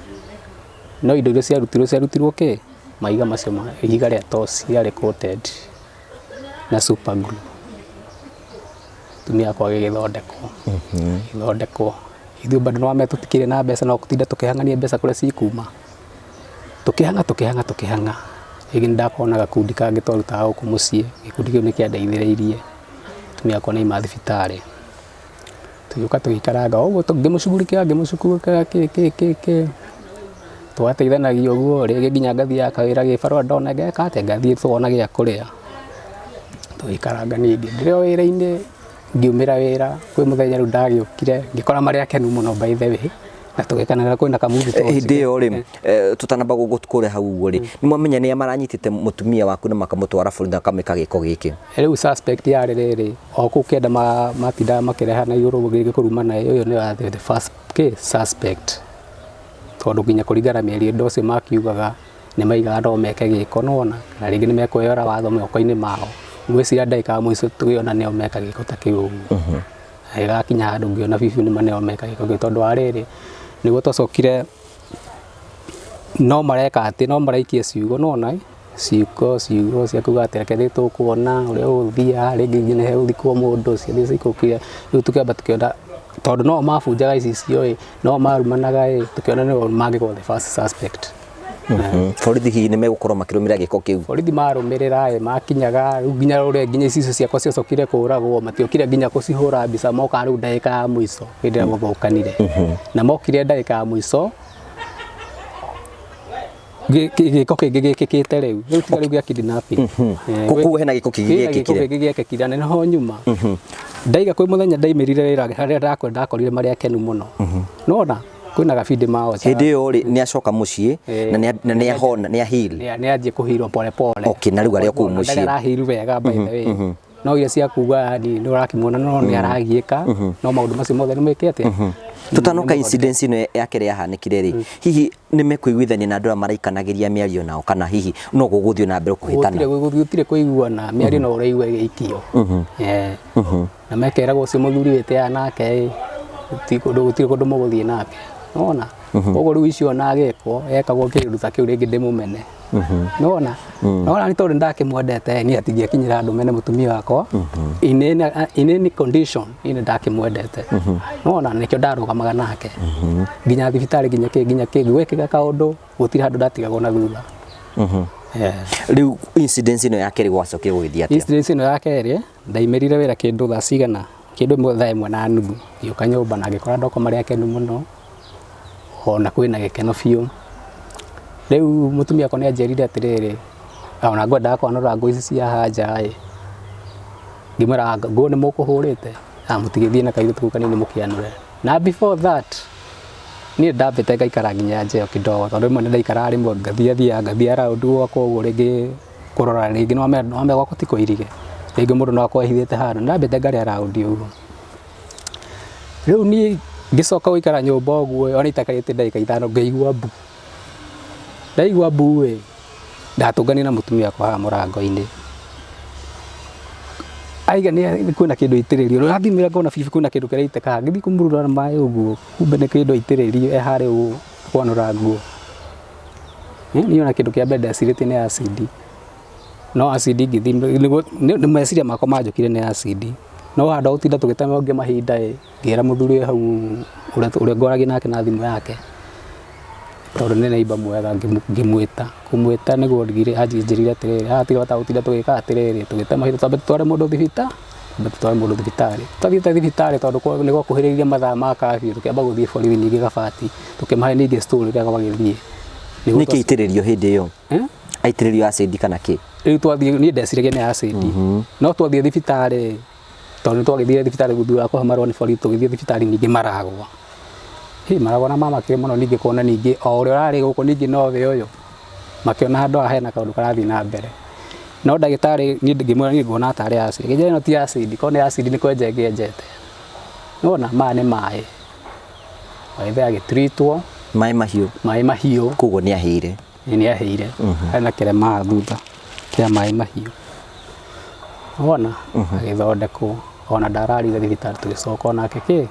no indo iria ciarutirwo ciarutirwo kĩ mahiga macio ihiga rĩa toci rĩarĩ coated na super glue. Tumia yakwa agĩgĩthondekwo, agĩthondekwo. Ithuĩ bado nĩwamenya tũtikĩrĩ na mbeca, no gũtinda tũkĩhang'ania mbeca kũrĩa cikuma, tũkĩhang'a tũkĩhang'a tũkĩhang'a. Rĩngĩ nĩndakorwo na gakundi kangĩ twarutaga gũkũ mũciĩ, gĩkundi kĩu nĩkĩandeithĩrĩirie. Tumia yakwa nĩ auma thibitarĩ, tũgĩũka tũgĩikaranga o ũguo, ngĩmũcugurikĩra ngĩmũcugurikĩra kĩ kĩ kĩ kĩ, tũgateithanagia ũguo. Rĩngĩ nginya ngathiaga kawĩra gĩbarũa ndona ngeka atĩa, ngathiĩ tũkona gĩa kũrĩa, tũgĩikaranga. Ningĩ ndĩrĩ o wĩra-inĩ, ngiumĩra wĩra kwĩ mũthenya rĩu ndagĩũkire ngĩkora marĩ akenu mũno, by the way, na tũgĩkenanĩra kwĩna kamuthi. Hĩndĩ ĩyo rĩ, tũtanamba gũkũrĩa hau ũguo rĩ, nĩ mwamenya nĩa maranyitĩte mũtumia waku na makamũtwara borithi na makamwĩka gĩko gĩkĩ? Rĩu suspect yarĩ rĩrĩ o kũu kenda matindaga makĩreha na igũrũ gĩkĩ kũrumana, ũyũ nĩ warĩ the first kĩ suspect, tondũ nginya kũringana na mĩario andũ acio makiugaga nĩ maigaga no meke gĩko nona na rĩngĩ nĩ mekweyora watho moko-inĩ mao. Ngwĩciria ndagĩka ya mũico tũgĩona nĩo meka gĩko ta kĩu ũguo, na ĩgakinya handũ ngĩona bibi nĩma nĩo meka gĩko kĩu, tondũ wa rĩrĩ nĩguo twacokire no mareka atĩ no maraikia ciugo nona ciugo ciugo cia kuga atĩ reke thĩ tũkuona ũrĩa ũgũthiĩ rĩngĩ nginya hegũthikwo mũndũ ciathiĩ cikũkire. Rĩu tũkĩamba tũkĩona tondũ no mabunjaga icicio ĩ, no marumanaga ĩ, tũkĩona nĩo mangĩkorwo the first suspect. Borithi hihi nĩ megũkorwo makĩrũmĩrĩra gĩko kĩu? Borithi marũmĩrĩra ĩ, makinyaga rĩu nginya ũrĩa nginya icicio ciakwa ciacokire kũragwo, matiokire nginya kũcihũra mbica, moka rĩu ndagĩka ya mũico hĩndĩ ĩrĩa gũthũkanire, na mokire ndagĩka ya mũico gĩko kĩngĩ gĩkĩkĩte rĩu rĩu tiga rĩu gĩa kidnapping. Koguo hena gĩko kĩngĩ Kwĩna gĩko gĩekĩkire? kĩngĩ gĩekĩkire, na nĩho nyuma ndaiga kwĩ mũthenya ndaimĩrire wĩra harĩa ndakorire marĩ akenu mũno, nona kwĩna gabindi maoca. Hĩndĩ ĩyo rĩ, nĩ acoka mũciĩ na nĩ ahona, nĩ aheal? Nĩ anjie kũhirwo pole pole. Okay, na rĩu arĩ o kũu Pole pole, mũciĩ. Ndarĩ araheal wega, by the way, no iria cia kuga yani nĩ ũrakĩmuona no nĩ aragiĩka, no maũndũ macio mothe nĩ meke atĩa. Tutanoka incident ĩno ya kerĩ yahanĩkire rĩ, hihi nĩ mekũiguithania na andũ arĩa maraikanagĩria mĩario nao, kana hihi no gũgũthiĩ na mbere kũhĩtana? Gũtirĩ kũiguana, mĩario no ũraigua ĩgĩikio. Na mekeragwo ũcio mũthuri wĩteaga nake ĩ, gũtirĩ kũndũ mũgũthiĩ nake, nona koguo rĩu icio ona agĩkwo ekagwo kĩndũ ta kĩu rĩngĩ ndĩmũmene, nona nona nĩ tondũ ndakĩmwendete niĩ atingĩakinyĩra andũ mene mũtumia wakwa in any condition. Niĩ nĩ ndakĩmwendete, nona nĩkĩo ndarũgamaga nake nginya thibitarĩ, nginya kĩ nginya kĩ gwĩkĩka kaũndũ, gũtirĩ handũ ndatigagwo na thutha. Rĩu incident ĩno ya kerĩ gwacokire gũgĩthiĩ atĩa? Incident ĩno ya kerĩ, ndaimĩrire wĩra kĩndũ thaa cigana, kĩndũ 1:30, ngĩũka nyũmba na ngĩkora ndoko marĩ akenu mũno, ona kwĩna gĩkeno biũ. Rĩu mũtumia wakwa nĩ anjĩrire atĩrĩrĩ, ona ngwendaga kwanũra nguo ici cia haha nja ĩ, ngĩmwĩra nguo nĩ mũkũhũrĩte, ah, mũtigĩthiĩ na kairĩtu kau kanini mũkĩanũre. Na before that niĩ ndambĩte ngaikara nginya nja ĩyo kidogo, tondũ rĩmwe nĩ ndaikaraga, rĩmwe ngathiathia ngathiĩ around gwakwa ũguo, rĩngĩ kũrora, rĩngĩ nĩwamenya gwakwa ti kũirige, rĩngĩ mũndũ no akorwo ehithĩte handũ. Ndambĩte ngarĩa round ũguo. Rĩu niĩ ngĩcoka gũikara nyũmba ũguo, ona itakarĩte ndagĩka 5 ngĩigua mbu. Ndaigua mbu ĩ, ndatũnganire na mũtumia wakwa haha mũrango-inĩ, aiga nĩ kwĩna kĩndũ aitĩrĩrio, ũrathimĩra ngona bibi kwĩna kĩndũ kĩraitĩka haha, ngĩthiĩ kũmurura na maĩ ũguo, kumbe nĩ kĩndũ aitĩrĩrio e harĩa ũguo kwanũra nguo. Niĩ ona kĩndũ kĩa mbere ndecirĩtie nĩ acid, no acid ngĩthiĩ nĩ meciria makwa manjũkire nĩ acid, no handũ ha gũtinda tũgĩtema mahinda ĩ, ngĩra mũthuri wĩ hau ũrĩa ngwaragia nake na thimũ yake, tondũ nĩ neighbor mwega, ngĩmwĩta kũmwĩta nĩguo ndigire anjĩrire atĩrĩrĩ, haha tiga bata gũtinda tũgĩka atĩrĩrĩ tũgĩte mahinda, twambe tũtware mũndũ thibitarĩ, twambe tũtware mũndũ thibitarĩ. Twathiĩte thibitarĩ, tondũ nĩ gwakuhĩrĩirie mathaa ma curfew, tũkĩamba gũthiĩ borithi ningĩ Gabati, tũkĩmahe ningĩ story ũrĩa gwagĩthiĩ. Nĩkĩ aitĩrĩrio hĩndĩ ĩyo? Eh? Aitĩrĩrio acid kana kĩ? Rĩu twathiĩ, niĩ ndeciragia nĩ acid, no twathiĩ thibitarĩ, tondũ nĩ twagĩthire thibitarĩ thutha wa kũhe marũa nĩ borithi, tũgĩthiĩ thibitarĩ ningĩ maragwa hĩ maragwa na mamakire mũno, ningĩ kuona ningĩ o ũrĩa ũrarĩ gũkũ ningĩ nowe ũyũ makĩona handũ haha hena kaũndũ karathiĩ na mbere. No ndagĩtarĩ niĩ ngĩmwĩra niĩ nguona tarĩ acid, akĩnjĩra ĩno ti acid, korwo nĩ acid nĩ kwenja ĩngĩenjete, nĩwona maya nĩ maĩ. Agĩthiĩ agĩtreatwo. Maĩ mahiũ? Maĩ mahiũ. Koguo nĩ ahĩire? Nĩ ahĩire, hena kĩrema haha thutha kĩa maĩ mahiũ, wona agĩthondekwo, ona ndararire thibitarĩ, tũgĩcoka onake kĩ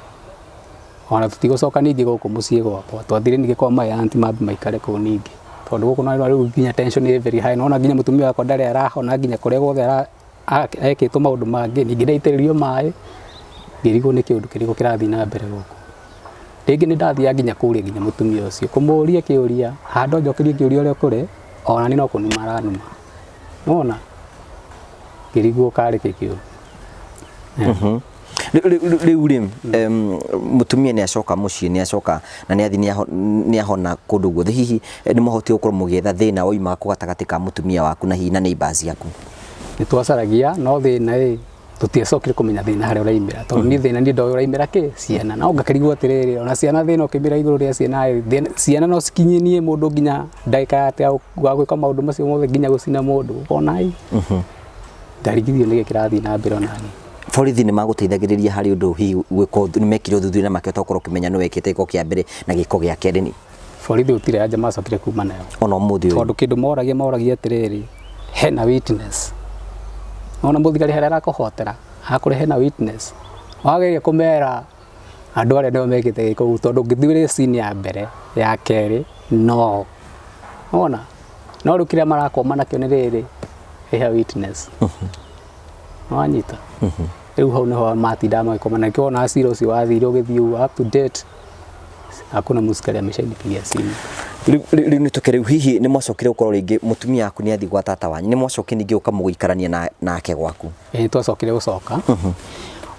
Ona tũtigũcoka ningĩ gũkũ mũciĩ gwakwa, twathire ningĩ kwa my aunt mambe maikare kũu ningĩ, tondũ gũkũ no rĩu nginya tension ĩ very high. Nona nginya mũtumia wakwa ndarĩ arahona, nginya kũrĩa guothe ekĩtwo maũndũ mangĩ, ningĩ ndaitĩrĩrio maĩ, ngĩrigwo nĩ kĩũndũ kĩrĩkũ kĩrathiĩ na mbere gũkũ. Rĩngĩ nĩ ndathiaga nginya kũrĩa nginya mũtumia ũcio kũmũria kĩũria, handũ anjokerie kĩũria ũrĩa kũrĩ, ona niĩ no kũnuma aranuma. Nona ngĩrigwo karĩ kĩ kĩũru. Rĩu rĩ, mũtumia nĩ acoka mũciĩ, nĩ acoka na nĩ athiĩ, nĩ ahona kũndũ guothe, hihi nĩ mwahotire gũkorwo mũgĩetha thĩna woimaga kũ gatagatĩ ka mũtumia waku na hihi na neighbors yaku? Nĩ twacaragia, no thĩna ĩ, tũtiacokire kũmenya thĩna harĩa ũraimĩra, tondũ niĩ thĩna niĩ ndoĩ ũraimĩra kĩ ciana, no ngakĩrigwo atĩrĩrĩ, ona ciana thĩna ũkĩmĩra igũrũ rĩa ciana ĩ, ciana no cikinyie mũndũ nginya ndagĩka ya atĩ ya gwĩka maũndũ macio mothe, nginya gũcina mũndũ, ũkona ĩ, ndarigithio nĩkĩ kĩrathiĩ na mbere ona niĩ. Borithi nĩ magũteithagĩrĩria harĩ ũndũ hihi gwĩka, nĩ mekire ũthuthuria na makĩhota gũkorwo ũkĩmenya nĩ wekĩte gĩko kĩa mbere na gĩko gĩa kerĩ nĩ Borithi gũtirĩ anja macokire kuma nayo, ona ũmũthĩ ũyũ? Tondũ kĩndũ moragia atĩrĩrĩ, hena witness. Ona mũthigari harĩa arakũhotera akũre hena witness, wageria kũmera andũ arĩa nĩo mekĩte gĩko ũguo, tondũ ũngĩthiĩ scene ya mbere ya kerĩ no ona no rĩu kĩrĩa marakwama nakĩo nĩ rĩrĩ, he witness. Wanyita rĩu hau nĩho matindaga magĩkoma, na nĩkĩo wona cira ũcio wathire ũgĩthiĩ ũguo up to date, hakuna mũsikari ameshainipigia simu. Rĩu nĩ tũke rĩu, hihi nĩ mwacokire gũkorwo rĩngĩ mũtumia waku nĩ athiĩ gwa tata wanyu, nĩ mwacokire ningĩ gũka mũgĩikarania nake gwaku? Ĩĩ, twacokire gũcoka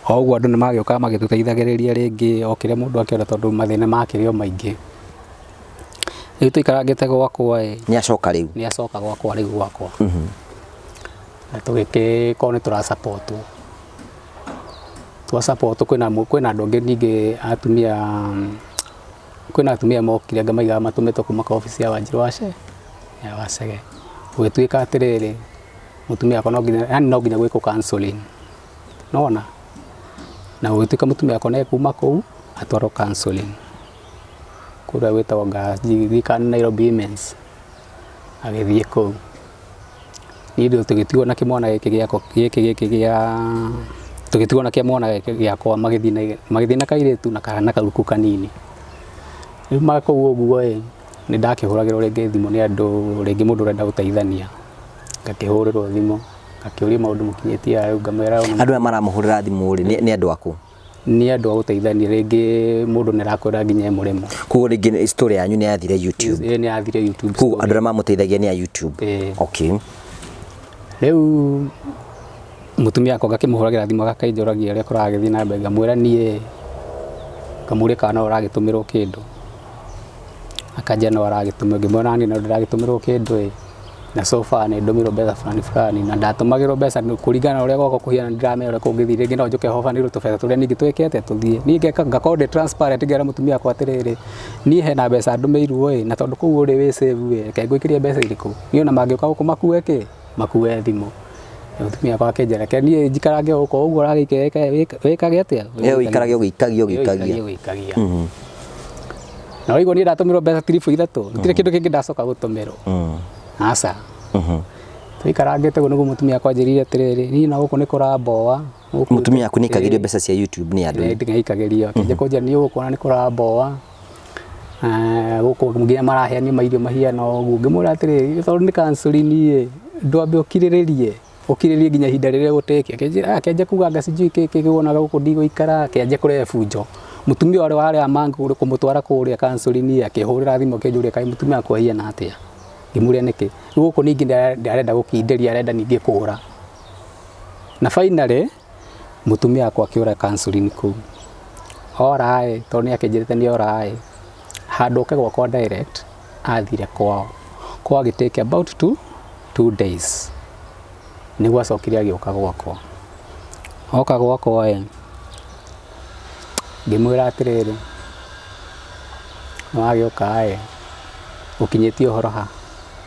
o ũguo, andũ nĩ magĩũkaga magĩtũteithagĩrĩria rĩngĩ o kĩrĩa mũndũ akĩona, tondũ mathĩna makĩrĩ o maingĩ. Rĩu tũikarangĩte gwakwa ĩ, Nĩ acoka rĩu? Nĩ acoka gwakwa rĩu, gwakwa na tũgĩgĩkorwo nĩ tũrasapotwo, twasapotwo, kwĩna andũ angĩ ningĩ atumia, kwĩna atumia mokire, angĩ maigaga matũmĩtwo kuma kwa obici ya Wanjiru ya Wacege. Gũgĩtuĩka atĩrĩrĩ, mũtumia wakwa no nginya, yani no nginya gwĩkwo counseling, nona na gũgĩtuĩka mũtumia wakwa nĩ kuma kũu atwarwo counseling kũrĩa gwĩtagwo Thika Nairobi Women's, agĩthiĩ kũu. Niĩ ndũ tũgĩtigwo na kĩmwana gĩkĩ gĩakwa gĩkĩ gĩa tũgĩtigwo na kĩmwana gĩkĩ gĩakwa, magĩthiĩ na kairĩtu na kana karuku kanini. Rĩu ma kũu ũguo ĩ, nĩ ndakĩhũragĩrwo rĩngĩ thimũ nĩ andũ, rĩngĩ mũndũ ũrenda gũteithania, ngakĩhũrĩrwo thimũ, ngakĩũrio maũndũ mũkinyĩtie ha, rĩu ngamwĩra ona. Andũ aya maramũhũrĩra thimũ rĩ, nĩ andũ aku? Nĩ andũ a gũteithania, rĩngĩ mũndũ nĩ arakwĩra nginya e mũrĩmo. Koguo rĩngĩ story yanyu nĩ yathire YouTube? Ĩĩ, nĩ yathire YouTube. Koguo andũ arĩa mamũteithagia nĩ a YouTube? Ĩĩ. Okay. Rĩu mũtumia wakwa ngakĩmũhũragĩra thimũ, agakĩnjũragia ũrĩa kũragĩthiĩ na mbere, ngamwĩra niĩ, ngamũria kana no ũragĩtũmĩrwo kĩndũ, akanjĩra no aragĩtũmĩrwo, ngĩmwĩra naniĩ no ndĩragĩtũmĩrwo kĩndũ ĩ, na so far nĩ ndũmĩirwo mbeca fulani fulani, na ndatũmagĩrwo mbeca kũringana na ũrĩa gwakwa kũhiana, ndiramenya ũrĩa kũngĩthiĩ, rĩngĩ no njũke hobanĩirwo tũbeca tũrĩa ningĩ twĩke atĩa tũthiĩ. Niĩ ngeka ngakorwo ndĩ transparent, ngera mũtumia wakwa atĩrĩrĩ, niĩ hena mbeca ndũmĩirwo ĩ, na tondũ kũu ũrĩ wĩ safe ĩ, reke ngũikĩrie mbeca irĩkũ, niĩ ona mangĩũka gũkũ makue kĩ, makue thimũ. Mũtumia wakwa akĩnjĩra reke niĩ njikarange gũkũ ũguo ũragĩikara, wĩkage atĩa. Ĩyo ũikarage ũgĩikagia ũgĩikagia. Ũgĩikagia na waigua niĩ ndatũmĩrwo mbeca tiribu ithatũ, gũtirĩ kĩndũ kĩngĩ ndacoka gũtũmĩrwo, aca. Tũikarangĩte ũguo nĩguo mũtumia wakwa anjĩrire atĩrĩrĩ, niĩ na gũkũ nĩ kũramboa gũkũ. Mũtumia waku nĩ aikagĩrio mbeca cia YouTube nĩ andũ? Nĩ aikagĩrio, akĩnjia kũnjĩra niĩ gũkũ ona nĩ kũramboa, gũkũ nginya maraheanio mairio mahiana ũguo. Ngĩmwĩra atĩrĩrĩ, tondũ nĩ counseling ĩ, ndwambe ũkirĩrĩrie, ũkirĩrĩrie nginya ihinda rĩrĩa gũtĩkia. Akĩanjia kuga anga sijui kĩ kĩ wonaga gũkũ ndigũikara, akĩanjia kũrehe bunjo. Mũtumia ũrĩa warĩa mangũ kũmũtwara kũrĩa counseling, akĩhũrĩra thimũ akĩnjũria kaĩ mũtumia wakwa ahiana atĩa, ngĩmũria nĩkĩ. Rĩu gũkũ ningĩ ndarenda gũkindĩria, arenda ningĩ kũra, na finally mũtumia wakwa akĩũra counseling kũu. Ora ĩ, tondũ nĩ akĩnjĩrĩte nĩ ora ĩ, handũ oke gwakwa direct, athire kwao, kwao agĩtake about 2 days nĩguo acokire agĩũka gwakwa. Oka gwakwa ĩ, ngĩmwĩra atĩrĩrĩ, nĩ wagĩũka ĩ, ũkinyĩtie ũhoro ha?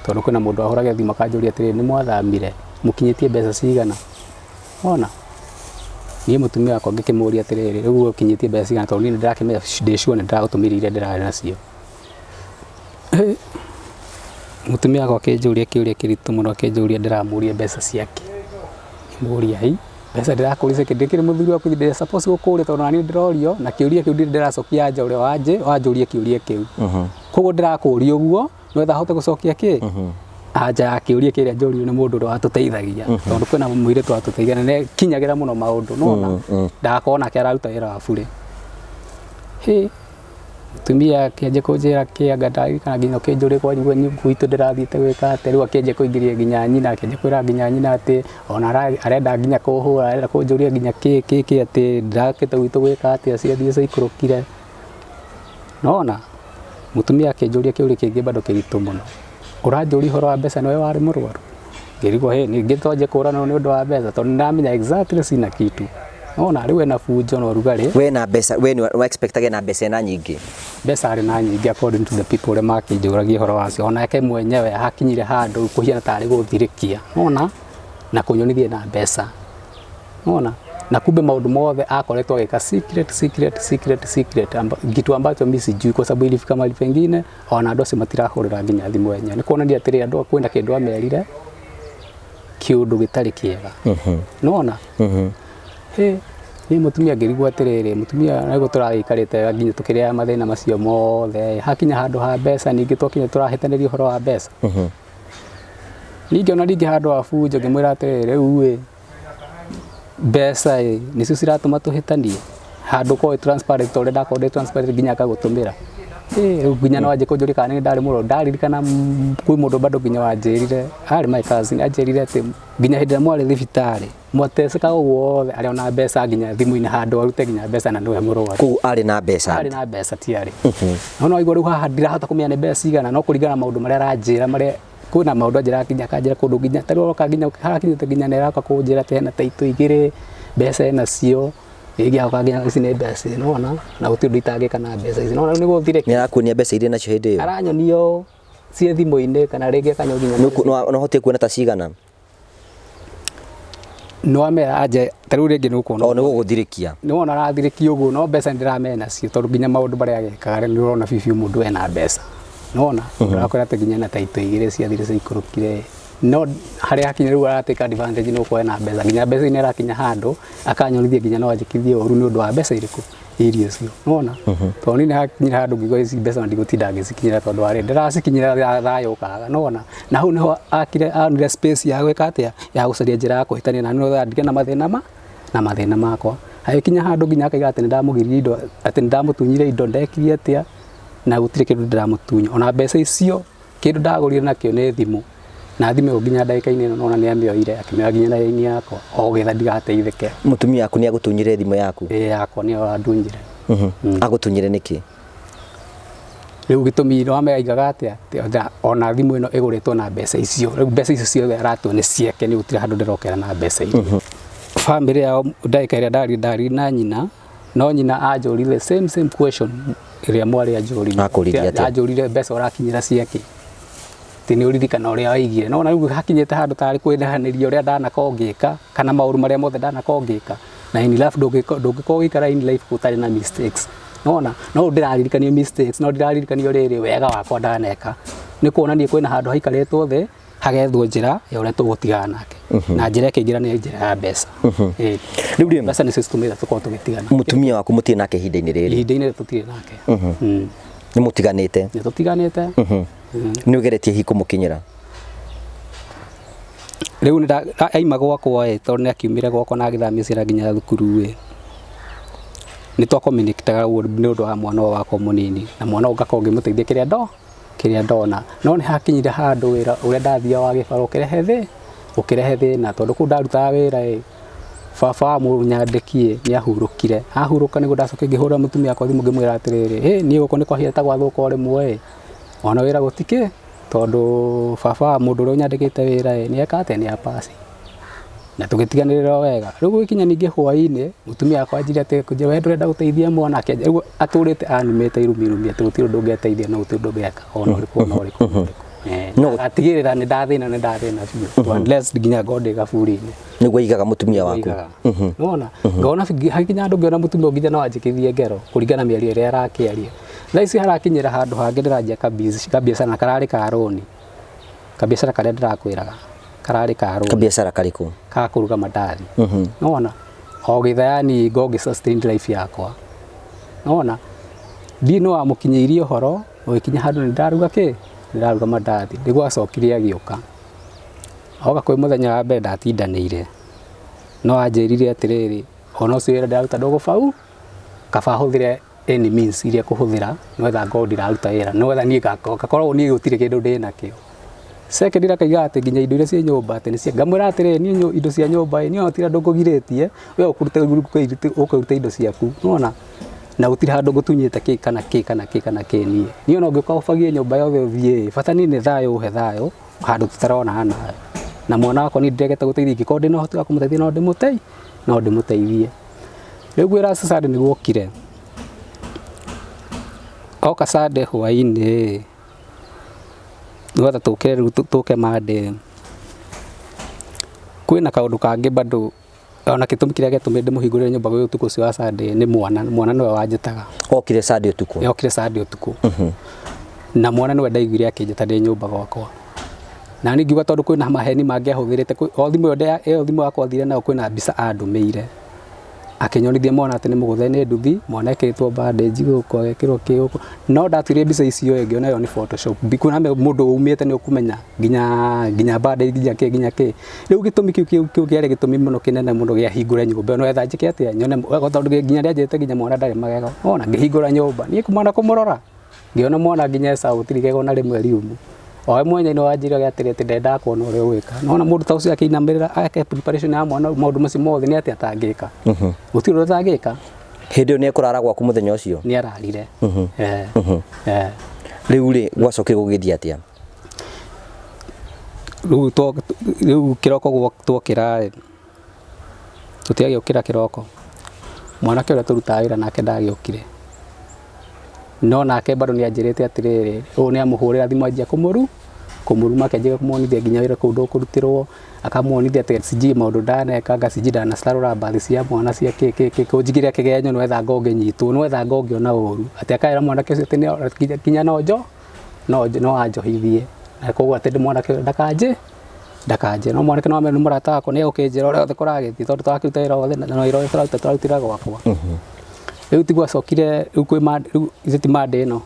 Tondũ kwĩna mũndũ wahũragĩra thimũ akanjũria atĩrĩrĩ, nĩ mwathamire, mũkinyĩtie mbeca cigana? Wona niĩ mũtumia wakwa ngĩkĩmũria atĩrĩrĩ, rĩu ũkinyĩtie mbeca cigana? Tondũ niĩ nĩ ndĩrakĩmenya, ndĩ sure nĩ ndĩragũtũmĩire iria ndĩrarĩ nacio. Mũtumia wakwa akĩnjũria kĩũria kĩritũ mũno, akĩnjũria ndĩramũria mbeca ciake. Ngĩmũria, "Hĩ." Mbeca ndĩrakũria kĩ ndĩkĩrĩ mũthuri waku, ndĩ suppose gũkũria tondũ nani ndĩrorio na kĩũria kĩu ndirĩ ndĩracokia anja ũrĩa wanjũria kĩũria kĩu. Koguo ndĩrakũria ũguo nĩgetha hote gũcokia kĩ anja ya kĩũria kĩrĩa njũrio nĩ mũndũ ũrĩa watũteithagia, tondũ kwĩna mũirĩtu watũteithagia na nĩekinyagĩra mũno maũndũ, nĩwona ndagakorwo nake araruta wĩra wa burĩ. Hĩ, mũtumia akĩanjia kũnjĩra kĩanga ndaririkana nginya ũkĩnjũria kwanyu gwitũ ndĩrathiĩte gwĩka atĩa. Rĩu akĩanjia kũingĩria nginya nyina, akĩanjia kwĩra nginya nyina atĩ ona arenda nginya kũhũra, arenda kũnjũria nginya kĩ kĩ kĩ atĩ ndĩrakĩte gwitũ gwĩka atĩa, ciathiĩ ciikũrũkire. Nona mũtumia akĩnjũria kĩũria kĩngĩ bado kĩritũ mũno, ũranjũria ũhoro wa mbeca nĩwe warĩ mũrwaru? Ngĩrigwo hĩ, ningĩ twanjie kũhũrana nĩ ũndũ wa mbeca tondũ nĩndamenya exactly sina kitu. Nona rĩu ena bunjo na ũrugarĩ. We na mbeca, we nĩ expectage na mbeca ena nyingĩ? Mbeca arĩ na nyingĩ according to the people ũrĩa makĩnjũragia ũhoro wacio. Onake mwenyewe hakinyire handũ kũhiana tarĩ gũthirĩkia, nona na kũnyonithia na mbeca, nona na kumbe maũndũ mothe akoretwo agĩka secret, secret, secret, secret, kitu ambacho mimi sijui, kwa sababu ilifika mahali pengine ona andũ acio matirahũrĩra nginya thimũ yenyewe. Nĩ kuonania atĩrĩ, andũ kwĩna kĩndũ amerire kĩũndũ gĩtarĩ kĩega, nona hĩ niĩ mũtumia ngĩrigwo atĩrĩrĩ, mũtumia nĩguo tũragĩikarĩte nginya tũkĩrĩaga mathĩna macio mothe, hakinya handũ ha mbeca ningĩ twakinya tũrahĩtanĩria ũhoro wa mbeca. Ningĩ ona ningĩ handũ ha bunjo ngĩmwĩra atĩrĩrĩ, rĩu ĩ mbeca ĩ nĩcio ciratũma tũhĩtanie, handũ ũkorwo wĩ transparent ta ũrĩa ndakorwo ndĩ transparent nginya ngagũtũmĩra. Rĩu nginya no anjie kũnjũria kana nĩ ndarĩ mũrwaru. Ndaririkana kwĩ mũndũ bado nginya wanjĩrire, arĩ my cousin, anjĩrire atĩ nginya hĩndĩ ĩrĩa mwarĩ thibitarĩ mwatecekaga ũguo wothe arĩ ona mbeca nginya thimũ-inĩ handũ arute nginya mbeca na nĩwe mũrwaru. Koguo arĩ na mbeca? Arĩ na mbeca tiarĩ. No no waigua rĩu haha ndirahota kũmenya nĩ mbeca cigana, no kũringana na maũndũ marĩa aranjĩra, marĩa kwĩna maũndũ anjĩraga nginya akanjĩra kũndũ nginya ta rĩu oka nginya harakinyĩte nginya nĩ aroka kũnjĩra atĩ hena taitũ igĩrĩ mbeca enacio, rĩngĩ agoka nginya ici nĩ mbeca, nĩwona, na gũtirĩ ũndũ itangĩka na mbeca ici, nĩwona rĩu nĩguo thirĩke. Nĩ arakuonia mbeca iria nacio hĩndĩ ĩyo? Aranyonia ciĩ thimũ-inĩ kana rĩngĩ akanyonia nginya. No ũhotie kuona ta cigana? No amera anje ta rĩu rĩngĩ nĩ ũkuona. O nĩ gũgũthirĩkia. Nĩwona arathirĩkia ũguo, no mbeca nĩndĩramenya nacio tondũ nginya maũndũ marĩa agekaga nĩ ũrona biũ biũ mũndũ ena mbeca. Nĩwona ũrakora atĩ nginya na taitũ igĩrĩ ciathire ciikũrũkire, no harĩa hakinya rĩu aratake advantage nĩ gũkorwo ena mbeca, nginya mbeca-inĩ arakinya handũ akanyonithia nginya no anjĩkithie ũru nĩ ũndũ wa mbeca irĩkũ irio icio, nĩwona tondũ niĩ nĩhakinyire handũ ngiuga ici mbeca ndigũtinda ngĩcikinyĩra tondũ warĩ ndĩracikinyĩra thayũ ũkaga, nĩwona na hau nĩho akire onire space ya gwĩka atĩa, ya gũcaria njĩra ya kũhĩtania na nĩgetha ndige na mathĩna ma na mathĩna makwa. Agĩkinya handũ nginya akaiga atĩ nĩndamũgiririe indo, atĩ nĩndamũtunyire indo, ndekire atĩa, na gũtirĩ kĩndũ ndĩramũtunya. Ona mbeca icio kĩndũ ndagũrire nakĩo nĩ thimũ, na thimũ ĩyo nginya ndagĩka-inĩ ĩno nona nĩ amĩoire akĩmĩoya nginya na raini yakwa o getha ndigateithĩke. Mũtumia waku nĩ agũtunyire thimũ yaku? Ĩĩ, yakwa nĩyo andunyire. Agũtunyire nĩkĩ? Rĩu gĩtũmi nĩ wamenya atĩa, ona thimũ ĩno ĩgũrĩtwo na mbeca icio, rĩu mbeca icio ciothe aratua nĩ ciake, nĩ gũtirĩ handũ ndĩrokera na mbeca icio. Famĩlĩ yao ndagĩka ĩrĩa ndarĩ na nyina, no nyina anjũrire same question ĩrĩa mwarĩ anjũrire. Akũririe atĩa? Anjũrire mbeca ũrakinyĩra ciake, atĩ nĩ ũririkana ũrĩa waigire. No na rĩu hakinyĩte handũ tarĩ kwĩrahanĩria ũrĩa ndanakorwo ngĩka kana maũndũ marĩa mothe ndanakorwo ngĩka, na in life ndũngĩkorwo ũgĩikara in life ũtarĩ na mistakes. Nona no ndĩraririkanio mistakes, no ndĩraririkanio rĩrĩ wega wakwa ndaneka, nĩ kuonania kwĩna handũ haikarĩtwo thĩ hagethwo njĩra ya ũrĩa tũgũtigana nake, na njĩra ĩkĩingĩra nĩ njĩra ya mbeca. Rĩu rĩ, mbeca nĩcio citũmĩte tũkorwo tũgĩtigana. Mũtumia waku mũtirĩ nake ihinda-inĩ rĩrĩ? Ihinda-inĩ rĩrĩ tũtirĩ nake. Nĩ mũtiganĩte? Nĩ tũtiganĩte. Nĩ ũgeretie hihi kũmũkinyĩra? Rĩu nĩ aima gwakwa ĩ, tondũ nĩ akiumire gwakwa na agĩthamia ciana nginya thukuru ĩ, nĩ twa-communicate-aga ũguo nĩ ũndũ wa mwana ũyũ wakwa mũnini, na mwana ũyũ ngakorwo ngĩmũteithia kĩrĩa ndona. No nĩ hakinyire handũ wĩra ũrĩa ndathiaga wa gĩbarũa ũkĩrehe thĩna, tondũ kũu ndarutaga wĩra ĩ, baba wa mũnyandĩki ĩ nĩ ahurũkire. Ahurũka nĩguo ndacokire ngĩhũrĩra mũtumia wakwa thimũ ngĩmwĩra atĩrĩrĩ, hĩ niĩ gũkũ nĩ kwahiana ta gwathũka o rĩmwe ĩ, ona wĩra gũtikĩ, tondũ baba wa mũndũ ũrĩa ũnyandĩkĩte wĩra ĩ nĩ eka atĩa, nĩ apass. Na tũgĩtiganĩrĩra o wega. Rĩu gũgĩkinya ningĩ hwaĩ-inĩ mũtumia wakwa anjĩra atĩ we ndũrenda gũteithia mwana, akĩanjia rĩu atũrĩte anumĩte irumi irumi atĩ gũtirĩ ũndũ ũngĩteithia na gũtirĩ ũndũ ũngĩka ona ũrĩkũ ona ũrĩkũ ona ũrĩkũ. Agatigĩrĩra nĩ ndathĩna, nĩ ndathĩna biũ, unless nginya ngorwo ndĩ gaburi-inĩ. Nĩguo aigaga mũtumia waku? Nĩwona ngona hakinya handũ ngĩona mũtumia nginya no anjĩkithie ngero kũringana na mĩario ĩrĩa arakĩaria. Thaa ici harakinyĩra handũ hangĩ ndĩranjia kabiacara na kararĩ ka rũni, kabiacara karĩa ndĩrakwĩraga Kararĩ ka rũni. Kabiacara karĩkũ? Ka kũruga mandathi. Nĩwona o gĩtha yani ngo ngĩ sustain life yakwa. Nĩwona ndiĩ no wamũkinyĩirie ũhoro ũgĩkinya handũ nĩ ndaruga kĩ nĩ ndaruga mandathi. Nĩguo acokire agĩũka oka kwĩ mũthenya wa mbere ndatindanĩire no anjĩrire atĩrĩrĩ, ona ũcio wĩra ndĩraruta ndũgũbau, kaba hũthĩre any means iria kũhũthĩra nĩgetha ngorwo ndiraruta wĩra, nĩgetha niĩ ngakorwo niĩ gũtirĩ kĩndũ ndĩnakĩo. Second akaiga atĩ nginya indo iria ciĩ nyũmba atĩ nĩcia, ngamwĩra atĩrĩrĩ, niĩ indo cia nyũmba ĩ, niĩ ona gũtirĩ andũ ngũgirĩtie, we ũkĩrute indo ciaku, nĩwona? Na gũtirĩ handũ ngũtunyĩte kĩ kana kĩ kana kĩ kana kĩ niĩ. Niĩ ona ũngĩũka ũbagie nyũmba yothe ũthiĩ ĩ, bata niĩ nĩ thayũ ũhe thayũ, handũ tũtaronana nawe. Na mwana wakwa niĩ ndiregete gũteithia, ingĩkorwo ndĩna ũhoti wa kũmũteithia no ndĩmũteithie, no ndĩmũteithie. Rĩu ngwĩra Sunday nĩguo okire, oka Sunday hwainĩ ĩ, nĩgetha tũke rĩu tũke Monday, kwĩna kaũndũ kangĩ bado ona gĩtũmi kĩrĩa gĩatũmire ndĩmũhingũrĩre nyũmba gwĩ ũtukũ ũcio wa Sunday nĩ mwana, mwana nĩwe wanjĩtaga. Okire Sunday ũtukũ? Okire Sunday ũtukũ. Na mwana nĩwe ndaiguire akĩnjĩta ndĩ nyũmba gwakwa. Na niĩ ngiuga tondũ kwĩna maheni mangĩ ahũthĩrĩte, o thimũ ĩyo thimũ yakwa athire nayo kwĩna mbica andũmĩire. Akĩnyonithia mwana atĩ nĩ mũgũthe nĩ nduthi, mwana ekĩrĩtwo bandage gũkũ, agekĩrwo kĩ gũkũ. No ndatuire mbica icio ĩ, ngĩona ĩyo nĩ photoshop. Kwĩna mũndũ umĩte nĩ ũkũmenya nginya nginya bandage nginya kĩ nginya kĩ. Rĩu gĩtũmi kĩu kĩu kĩarĩ gĩtũmi mũno kĩnene mũno gĩa hingũre nyũmba ĩyo nĩgetha njĩke atĩa, nyone tondũ nginya rĩanjĩrĩte nginya mwana ndarĩ magego. Wona ngĩhingũra nyũmba, niĩ mwana kũmũrora, ngĩona mwana nginya e sawa gũtirĩ igego na rĩmwe riumu. O we mwenyewe nĩ wanjĩraga atĩrĩ atĩ ndendaga kuona ũrĩa ũgwĩka. Nĩwona mũndũ ta ũcio akĩinamĩrĩra ake preparation ya mwana maũndũ macio mothe nĩ atĩa atangĩka. Gũtirĩ ũndũ atangĩka. Hĩndĩ ĩyo nĩ ekũrara gwaku mũthenya ũcio? Nĩ ararire. Eh. Rĩu rĩ, gwacokire gũgĩthiĩ atĩa? Rĩu kĩroko twokĩra ĩ, tũtiagĩũkĩra kĩroko. Mwanake ũrĩa tũrutaga wĩra nake ndagĩũkire. No nake bado nĩ anjĩrĩte atĩrĩrĩ, ũyũ nĩ amũhũrĩra thimũ anjia kũmũruma akĩanjia kũmuonithia nginya wĩra kũu ndũkũrutĩrwo, akamuonithia atĩ sijui maũndũ ndaneka, anga sijui ndanacarũra mbathi cia mwana cia kĩ kĩ kĩ, kũnjigĩrĩra kĩgenyo nĩwetha ngo ngĩnyitwo, nĩwetha ngo ngĩona ũru. Atĩ akaĩra mwanake ũcio atĩ nginya no njo no anjohithie. Na koguo atĩ mwanake ũyũ ndakanje ndakanje. No mwanake no amenye nĩ mũrata wakwa nĩ egũkĩnjĩra ũrĩa wothe kũragĩthiĩ tondũ tũrakĩruta wĩra wothe na wĩra ũrĩa tũraruta tũrarutĩra gwakwa. Rĩu tiguo acokire rĩu kwĩ rĩu ithe ti Monday ĩno,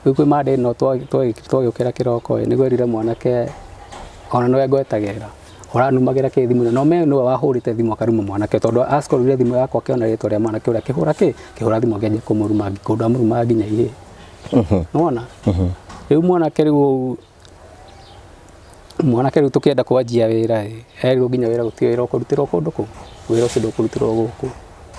rĩu kwĩ Monday ĩno twagĩũkĩra kĩroko ĩ, nĩguo erire mwanake ona nĩwe ngwetagĩrĩra, ũranumagĩra kĩ thimũ ĩno, na ũmenye nĩwe wahũrĩte thimũ akaruma mwanake tondũ acorire thimũ yakwa akĩona rĩtwa rĩa mwanake ũrĩa akĩhũra kĩ, akĩhũra thimũ akĩanjia kũmũruma kũndũ amũrumaga nginya ihĩĩ. Nĩwona? Rĩu mwanake rĩu mwanake rĩu tũkĩenda kwanjia wĩra ĩ, erirwo nginya wĩra gũtirĩ wĩra ũkũrutĩrwo kũndũ kũu, wĩra ũcio ndũkũrutĩrwo gũkũ.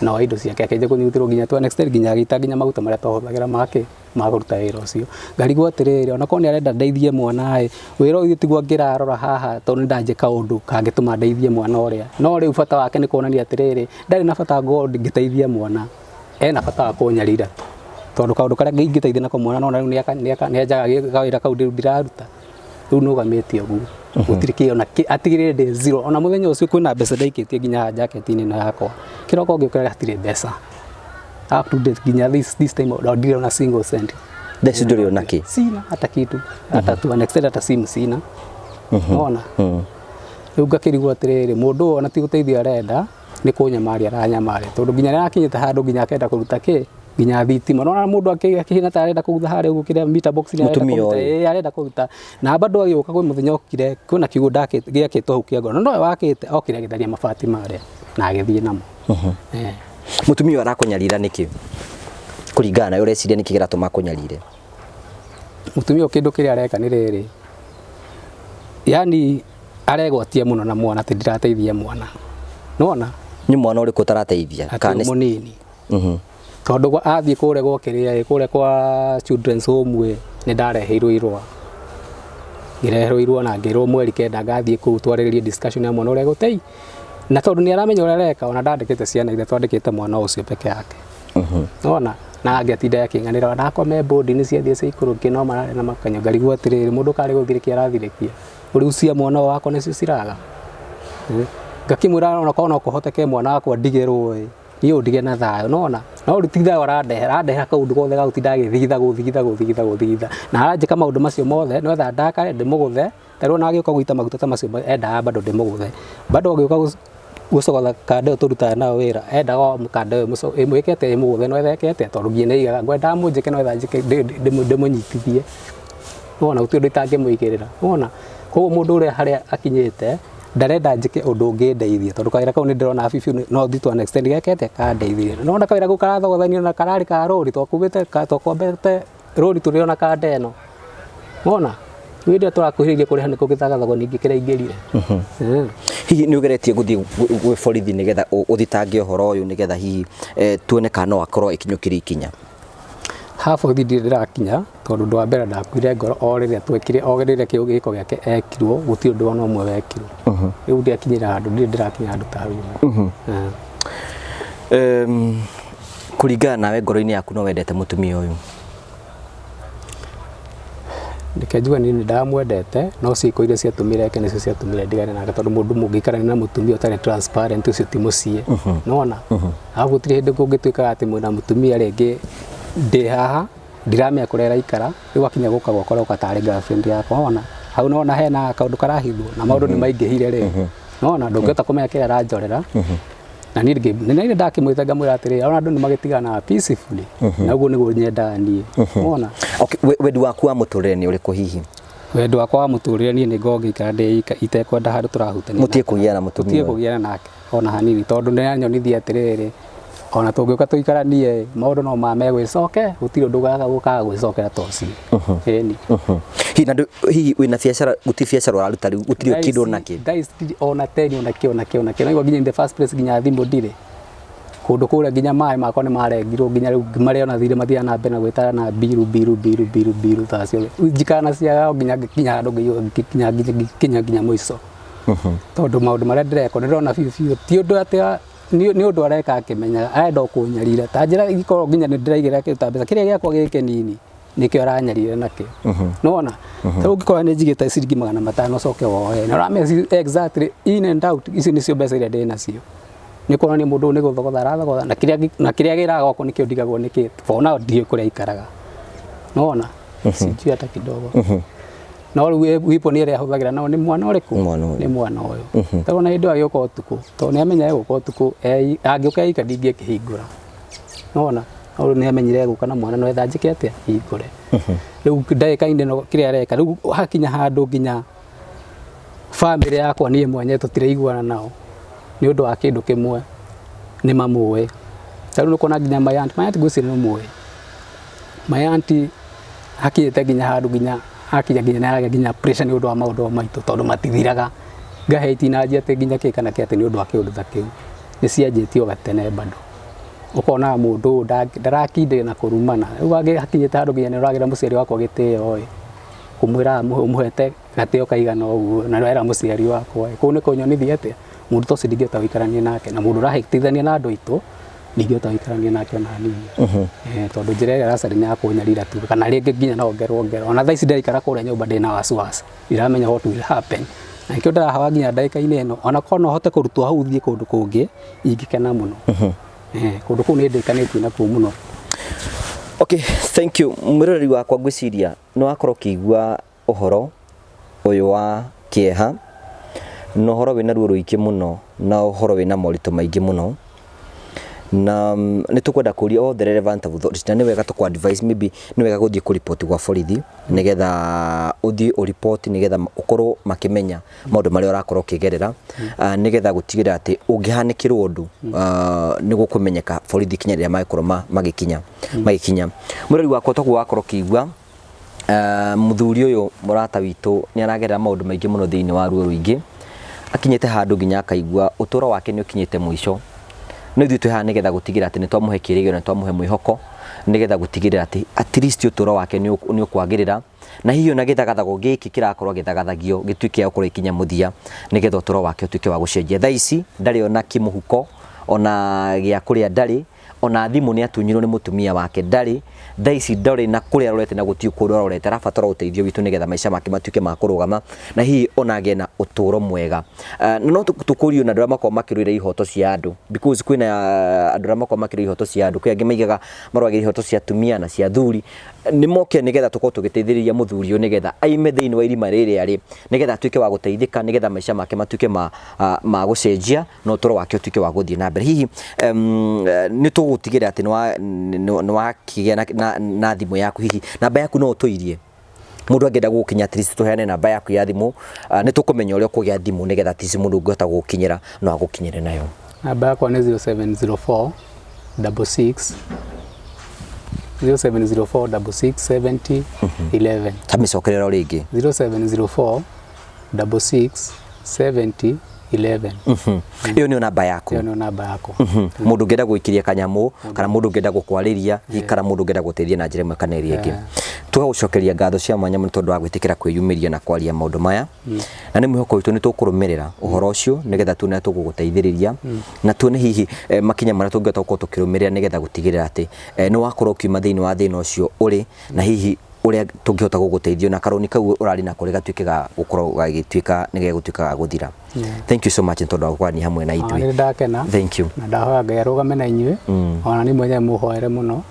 Na wa indo ciake akĩanjia kũnyitĩrwo nginya to an extent nginya agĩita nginya maguta marĩa twahũthagĩra make ma kũruta wĩra ũcio. Ngarigwo atĩrĩrĩ, ona korwo nĩ arenda ndeithie mwana ĩ, wĩra ũyũ tiguo ngĩrarora haha tondũ nĩ ndanjia kaũndũ kangĩtũma ndeithie mwana ũrĩa. No rĩu bata wake nĩ kuonania atĩrĩrĩ, ndarĩ na bata ngorwo ngĩteithia mwana, ena bata wa kũnyarira tu. Tondũ kaũndũ karĩa ingĩteithia nako mwana nona rĩu nĩ anjagaga kawĩra kau rĩu ndiraruta. Rĩu nũgamĩte ũguo. Gũtirĩ kĩ ona kĩ, atigĩrĩre ndĩ zero. Ona mũthenya ũcio kwĩna mbeca ndaikĩtie nginya haha jacket-inĩ ĩno yakwa. Kĩroko ngĩũkĩra hatirĩ mbeca. Up to date nginya this time ndirĩ ona single cent. Thaa ici ndũrĩ ona kĩ? Sina hata kitu. Hata to an extent hata simu sina. Ona. Rĩu ngakĩrigwo atĩrĩrĩ, mũndũ ũyũ ona ti gũteithio arenda, nĩ kũnyamaria aranyamaria. Tondũ nginya nĩ arakinyĩte handũ nginya akenda kũruta kĩ, nginya thitima. Nĩwona mũndũ akĩhina ta arenda kũgutha harĩa ũguo kĩrĩa meter box nĩ arenda Mũtumia kũruta, ũyũ. ĩĩ arenda kũruta. Na bado agĩũka kwĩ mũthenya okire, kwĩna kiugũ gĩakĩtwo hau kĩa ngoro. Na nowe wakĩte, okire agĩtharia mabati marĩa na agĩthiĩ namo. Mũtumia ũyũ arakũnyarira nĩkĩ? Kũringana nawe ũreciria nĩkĩ kĩratũma akũnyarire? Mũtumia ũyũ kĩndũ kĩrĩa areka nĩ rĩrĩ, yani aregwatia mũno na mwana atĩ ndirateithia mwana. Nĩwona? Nĩ mwana ũrĩkũ ũtarateithia? Atĩ Kana nĩ- mũnini. Tondũ athiĩ kũrĩa gwa kĩrĩa ĩ, kũrĩa kwa children's home ĩ, nĩ ndareheirwo irũa. Ngĩreherwo irũa na ngĩrwo mweri 9 ngathiĩ kũu twarĩrĩrie discussion ya mwana ũrĩa egũtei. Na tondũ nĩ aramenya ũrĩa areka, ona ndandĩkĩte ciana iria twandĩkĩte mwana ũcio peke yake. Nĩwona? Na angĩatinda akĩng'anĩra ona akorwo me bodi nĩ ciathiĩ ciaikũrũkia no mararĩa na makanyo. Ngarigwo atĩrĩrĩ, mũndũ karĩ gũthirĩkia arathirĩkia. Rĩu cia mwana ũyũ wakwa nĩcio ciraga. Ngakĩmwĩra ona korwo no kũhoteke mwana wakwa ndigĩrwo ĩ, niĩ ũndige na thayũ, nĩwona? No rĩu ti thayũ arandehera, arandehera kaũndũ gothe ga gũtinda agĩthigitha gũthigitha gũthigitha gũthigitha. Na aranjĩka maũndũ macio mothe nĩgetha ndakare ndĩmũgũthe, Tarĩu ona agĩũka gũita maguta ta macio endaga bado ndĩmũgũthe. Bado agĩũka gũcogotha kanda ĩyo tũrutaga nayo wĩra, endaga o kanda ĩyo ĩmwĩke atĩa, ĩmũgũthe no ĩtheke atĩa, tondũ nginya nĩaigaga ngwendaga mũnjĩke no etha njĩke ndĩmũnyitithie. Nĩwona gũtirĩ ũndũ itangĩmũigĩrĩra. Nĩwona? Koguo mũndũ ũrĩa harĩa akinyĩte ndarenda njĩke ũndũ ũngĩndeithia tondũ kawĩra kau nĩ ndĩrona biũ no thiĩ to an extent geke atĩa, kandeithie. Nĩwona kawĩra kau karathogothanio na kararĩ ka rũri twakuĩte twakombete rũri tũrĩ ona kanda ĩno. Wona? Rĩu hĩndĩ ĩrĩa tũrakuhĩrĩria kũrĩha nĩkĩo gĩthagathago ningĩ kĩraingĩrire. Hihi nĩ ũgeretie gũthiĩ gwĩ borithi nĩgetha ũthitange ũhoro ũyũ nĩgetha hihi tuone kana no akorwo akinyũkĩrio ikinya? Ha borithi ndirĩ ndĩrakinya tondũ ũndũ wa mbere ndakuire ngoro o rĩrĩa twekire o rĩrĩa gĩko gĩake ekirwo gũtirĩ ũndũ ona ũmwe wekirwo. Rĩu ndiakinyĩra handũ ndirĩ ndĩrakinya handũ ta hau. Kũringana nawe ngoro-inĩ yaku no wendete mũtumia ũyũ? Reke njuge niĩ nĩ ndamwendete no ciĩko iria ciatũmire eke nĩcio ciatũmire ndigane nake tondũ mũndũ mũngĩikarania na mũtumia ũtarĩ transparent ũcio ti mũciĩ. Nĩwona? Arabu gũtirĩ hĩndĩ kũngĩtuĩka atĩ mwĩna mũtumia rĩngĩ ndĩ haha ndiramenya kũrĩa araikara rĩu akinya gũka gwakwa aroka tarĩ girlfriend yakwa wona? Hau nĩwona hena kaũndũ karahithwo na maũndũ nĩ maingĩhire rĩ, nĩwona ndũngĩhota kũmenya kĩrĩa aranjorera. Na niĩ nĩ ndakĩmwĩta ngamwĩra atĩrĩrĩ, ona andũ nĩ magĩtiganaga peacefully na ũguo nĩguo nyendaga niĩ. Wona? Okay, wendi waku wa mũtũrĩre nĩ ũrĩkũ hihi? Wendi wakwa wa mũtũrĩre niĩ nĩ ngorwo ngĩikara ndĩ ika itekwenda handũ tũrahutania. Mũtige kũgiana na mũtumia Tũtige kũgiana nake ona hanini tondũ nĩ aranyonithia atĩrĩrĩ, ona tũngĩũka tũikaranie maũndũ no ma megwĩcoke gũtirĩ ũndũ ũkaga gwĩcokera ta ũcio. Ĩni. Hihi na hihi wĩna biacara gũtirĩ biacara ũraruta rĩu gũtirĩ kĩndũ ona kĩ? Thaa ici ndirĩ ona teni ona kĩ ona kĩ ona kĩ. Naigua nginya in the first place nginya thimũ ndirĩ. Kũndũ kũrĩa nginya maĩ makwa nĩ marengirwo nginya rĩu marĩa ona thirĩ mathiaga na mbere na gwĩtara na mbiru mbiru mbiru mbiru mbiru thaa ciothe. Njikaraga na ciaga nginya nginya handũ nginya nginya nginya mũico. Tondũ maũndũ marĩa ndĩrekwo nĩ ndĩrona biũ biũ ti ũndũ atĩ nĩ ũndũ areka akĩmenyaga arenda o kũnyarira. Ta njĩra ingĩkorwo nginya nĩ ndĩraigĩrĩra kĩndũ ta mbeca kĩrĩa gĩakwa gĩ kĩnini nĩkĩo aranyarira nakĩo. Nĩwona? Ta rĩu ũngĩkorwo nĩ njigĩte ciringi 500 ũcoke woe na ũramenya exactly in and out ici nĩcio mbeca iria ndĩ nacio. Nĩ kuonania mũndũ ũyũ nĩ gũthogotha arathogotha na kĩrĩa na kĩrĩa agĩraga gwaku nĩkĩo ndigagwo nĩkĩ for now ndiũĩ kũrĩa aikaraga. Nĩwona? Sijui hata kidogo. No rĩu weapon ĩrĩa ahũthagĩra nao nĩ mwana ũrĩkũ? Mwana ũyũ. Nĩ mwana ũyũ. Tondũ na hĩndĩ ĩyo agĩũka ũtukũ tondũ nĩ amenya egũka ũtukũ angĩũka eika ndingĩkĩhingũra. Nĩwona? No rĩu nĩ amenyire egũka na mwana no etha njĩke atĩa? Hingũre. Rĩu ndagĩka-inĩ ĩno kĩrĩa areka rĩu hakinya handũ nginya bamĩrĩ yakwa niĩ mwenyewe tũtiraiguana nao nĩ ũndũ wa kĩndũ kĩmwe nĩ mamũĩ. Ta rĩu nĩ ũkuona nginya my aunt, my aunt ngwĩciria nĩ ũmũĩ. My aunt hakinyĩte nginya handũ nginya akinya nginya nĩ aragĩa nginya pressure nĩ ũndũ wa maũndũ maitũ tondũ matithiraga. Ngahe itinanjia atĩ nginya kĩ kana kĩ atĩ nĩ ũndũ wa kĩũndũ ta kĩu. Nĩ cianjĩtie o gatene bado. Ũkona mũndũ ũyũ ndarakindĩria na kũrumana. Rĩu hakinyĩte handũ nginya nĩ ũragĩra mũciari wakwa gĩtĩo ĩ, kũmwĩra ũmũhete gatĩo kaigana ũguo na wera mũciari wakwa ĩ, kũu nĩ kũnyonithia atĩa? Mũndũ ta ũcio ndingĩhota gũikarania nake na mũndũ ũrahĩtithania na andũ aitũ ndingĩhota gũikarania nake ona hanini. Tondũ njĩra ĩrĩa aracaria nĩ ya kũnyarira tu kana rĩngĩ nginya no ngerwo ngero. Ona thaa ici ndĩraikara kũrĩa nyũmba ndĩna wasiwasi ndiramenya what will happen. Na nĩkĩo ndĩrahoya nginya ndagĩka-inĩ ĩno ona korwo no hote kũrutwo hau thiĩ kũndũ kũngĩ ingĩkena mũno. Kũndũ kũu nĩ ndĩkanĩtie nakuo mũno. Okay, thank you. Mwĩroreri wakwa ngwĩciria nĩ wakorwo ũkĩigua ũhoro ũyũ wa kĩeha na ũhoro wĩna ruo rũingĩ mũno na ũhoro wĩna moritũ maingĩ mũno na nĩ tũkwenda kũria all the relevant authorities na nĩ wega tũkũ advise maybe nĩ wega gũthiĩ kũripoti gwa borithi nĩgetha ũthiĩ ũripoti nĩgetha ũkorwo makĩmenya maũndũ marĩa ũrakorwo ũkĩgerera nĩgetha gũtigĩrĩra atĩ ũngĩhanĩkĩrwo ũndũ nĩ gũkũmenyeka borithi kinya rĩrĩa magĩkorwo magĩkinya magĩkinya. Mwĩrori wakwa toguo wakorwo ũkĩigua mũthuri ũyũ mũrata witũ nĩ aragerera maũndũ maingĩ mũno thĩinĩ wa ruo rũingĩ akinyĩte handũ nginya akaigua ũtũro wake nĩ ũkinyĩte mũico no ithuĩ twĩ haha nĩgetha gũtigĩrĩra atĩ nĩ twamũhe kĩrĩgĩrĩro nĩ twamũhe mwĩhoko nĩgetha gũtigĩrĩra atĩ at least ũtũro wake nĩ ũkwagĩrĩra na hihi ona gĩthagathago gĩkĩ kĩrakorwo gĩthagathagio gĩtuĩke gĩa gũkorwo gĩkinya mũthia nĩgetha ũtũro wake ũtuĩke wa gũcenjia. Thaa ici ndarĩ ona kĩmũhuko ona gĩa kũrĩa ndarĩ Ona thimũ nĩ atunyirwo nĩ mũtumia wake, ndarĩ thaa ici, ndarĩ na kũrĩa arorete na gũtirĩ kũndũ arorete. Arabatara ũteithio witũ nĩgetha maica make matuĩke ma kũrũgama na hihi ona agĩe na ũtũũro mwega. No tũkũrio na andũ arĩa makoragwo makĩrũĩra ihoto cia andũ, because kwĩna andũ arĩa makoragwo makĩrũĩra ihoto cia andũ, kwĩ angĩ maigaga marũagĩrĩra ihoto cia atumia na cia athuri. Nĩ moke nĩgetha tũkorwo tũgĩteithĩrĩria mũthuri ũyũ nĩgetha aime thĩinĩ wa irima rĩrĩ arĩ, nĩgetha atuĩke wa gũteithĩka, nĩgetha maica make matuĩke ma gũcenjia na ũtũũro wake ũtuĩke wa gũthiĩ na mbere. Hihi nĩ tũgũtigĩrĩra atĩ nĩ wakĩgĩa na thimũ yaku. Hihi namba yaku no ũtũirie, mũndũ angĩenda gũgũkinya, at least tũheane namba yaku ya thimũ, nĩ tũkũmenya ũrĩa ũkũgĩa thimũ nĩgetha at least mũndũ ũngĩhota gũgũkinyĩra no agũkinyĩre nayo. Namba yakwa nĩ 0704 66 0704 66 70 11. Ta mĩcokerero rĩngĩ. 0704 66 70 11. Ĩyo nĩyo namba yaku? Ĩyo nĩyo namba yakwa. Mũndũ ũngĩenda gũikiria kanyamũ, kana mũndũ ũngĩenda gũkwarĩria, hihi kana mũndũ ũngĩenda gũteithia na njĩra ĩmwe kana ĩrĩa ĩngĩ. Tũgagũcokeria ngatho cia mwanya mũno tondũ wa gwĩtĩkĩra kwĩyumĩria na kwaria maũndũ maya, na nĩ mwĩhoko witũ nĩ tũkũrũmĩrĩra ũhoro ũcio nĩgetha tuone tũgũgũteithĩrĩria na tuone hihi makinya marĩa tũngĩhota gũkorwo tũkĩrũmĩrĩra nĩgetha gũtigĩrĩra atĩ nĩ wakorwo ũkiuma thĩinĩ wa thĩna ũcio ũrĩ, na hihi ũrĩa tũngĩhota gũgũteithia na karũni kau ũrarĩ nako gatuĩke ga gũkorwo gagĩtuĩka nĩ gegũtuĩka ga gũthira. Thank you so much nĩ tondũ wa gũkwania hamwe na ithuĩ. Nĩ ndakena. Thank you. Na ndahoya Ngai arũgame na inyuĩ, ona niĩ mwenyewe mũhoere mũno,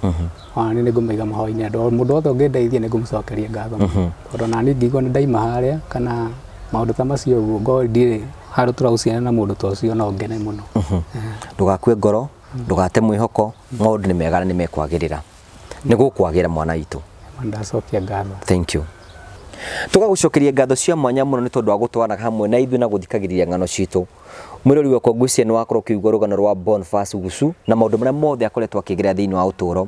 ona niĩ nĩngũmũiga mahoya-inĩ. Andũ, mũndũ wothe ũngĩndeithia, nĩngũmũcokeria ngatho, tondũ ona niĩ ngĩigua nĩ ndaima harĩa kana maũndũ ta macio ũguo, ngorwo ndirĩ handũ tũrahuciana na mũndũ ta ũcio, no ngene mũno. Ndũgakue ngoro, ndũgate mwĩhoko, maũndũ nĩ mega na nĩ mekwagĩrĩra, nĩ gũkwagĩra, mwana witũ. Ndacokia ngatho. Thank you. Tũgagũcokeria ngatho cia mwanya mũno nĩ tondũ wa gũtwarana hamwe na ithuĩ na gũthikagĩrĩria ng'ano citũ. Mwĩrori wakwa, ngwĩciria nĩ wakorwo ũkĩigua rũgano rwa Boniface Gucu na maũndũ marĩa mothe akoretwo akĩgerera thĩinĩ wa ũtũũro.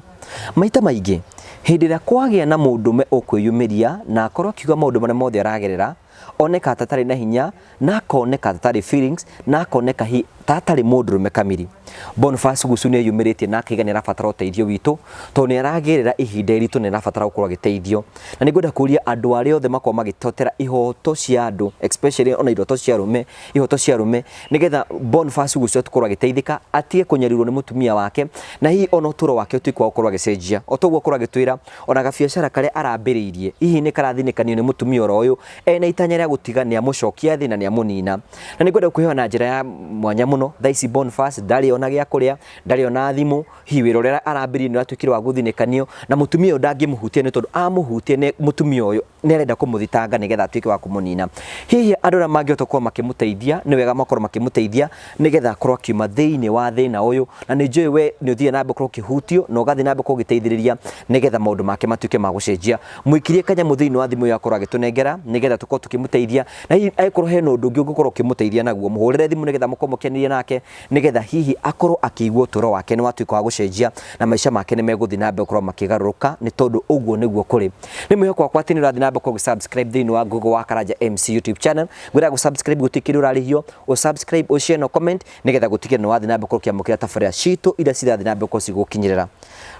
Maita maingĩ hĩndĩ ĩrĩa kwagĩa na mũndũme ũkwĩyumĩria na akorwo akiuga maũndũ marĩa mothe aragerera, oneka ta atarĩ na hinya, na akoneka ta atarĩ feelings, na akoneka ta atarĩ mũndũrũme kamiri. Boniface Gucu nĩ eyumĩrĩtie na akaiga nĩ arabatara ũteithio witũ tondũ nĩ aragerera ihinda iritũ, nĩ arabatara gũkorwo agĩteithio. Na nĩ ngwenda kũria andũ arĩa othe makoragwo magĩtotera ihoto cia andũ, especially ona ihoto cia arũme, ihoto cia arũme, nĩgetha Boniface Gucu akorwo agĩteithĩka, atige kũnyarirwo nĩ mũtumia wake, na hihi ona ũtũũro wake ũtuĩke wa gũkorwo agĩcenjia. O toguo akorwo agĩtwĩra ona gabiacara karĩa arambĩrĩirie hihi nĩ karathinĩkanio nĩ mũtumia oro ũyũ ena itanya rĩa gũtiga nĩ amũcokia thĩ na nĩ amũnina. Na nĩ ngwenda kwĩhoya na njĩra ya mwanya mũno, thaa ici Boniface ndarĩ ona gĩa kũrĩa, ndarĩ ona thimũ, hihi wĩra ũrĩa arambĩrĩirie nĩ ũratuĩkire wa gũthinĩkanio, na mũtumia ũyũ ndangĩmũhutia nĩ tondũ amũhutia nĩ mũtumia ũyũ nĩ arenda kũmũthitanga nĩgetha atuĩke wa kũmũnina. Hihi andũ arĩa mangĩhota gũkorwo makĩmũteithia, nĩ wega makorwo makĩmũteithia nĩgetha akorwo akiuma thĩinĩ wa thĩna ũyũ. Na nĩ njũĩ we nĩ ũthiĩ na mbere gũkorwo ũkĩhutio na ũgathiĩ na mbere gũkorwo ũgĩteithĩrĩria nĩgetha maũndũ make matuĩke ma gũcenjia. Mũikirie kanyamũ thĩinĩ wa thimũ ĩyo akorwo agĩtũnengera nĩgetha tũkorwo tũkĩmũteithia, na hihi angĩkorwo hena ũndũ ũngĩ ũngĩkorwo ũkĩmũteithia naguo, mũhũrĩre thimũ nĩgetha mũkorwo mũkĩaranĩria nake, nĩgetha hihi akorwo akĩigua ũtũũro wake nĩ watuĩka wa gũcenjia na maica make nĩ megũthiĩ na mbere gũkorwo makĩgarũrũka, nĩ tondũ ũguo nĩguo kũrĩ. Nĩ mwĩhoko wakwa atĩ nĩ ũrathiĩ na mbere gũkorwo ũgĩ-subscribe thĩinĩ wa Google wa Karanja MC YouTube channel. Ngwĩraga gũ-subscribe gũtirĩ kĩndũ ũrarĩhio, ũ-subscribe, ũ-share na comment nĩgetha gũtigĩrĩra nĩ wathiĩ na mbere gũkorwo ũkĩamũkĩra tabarĩra citũ iria cirathiĩ na mbere gũkorwo cigũkinyĩrĩra.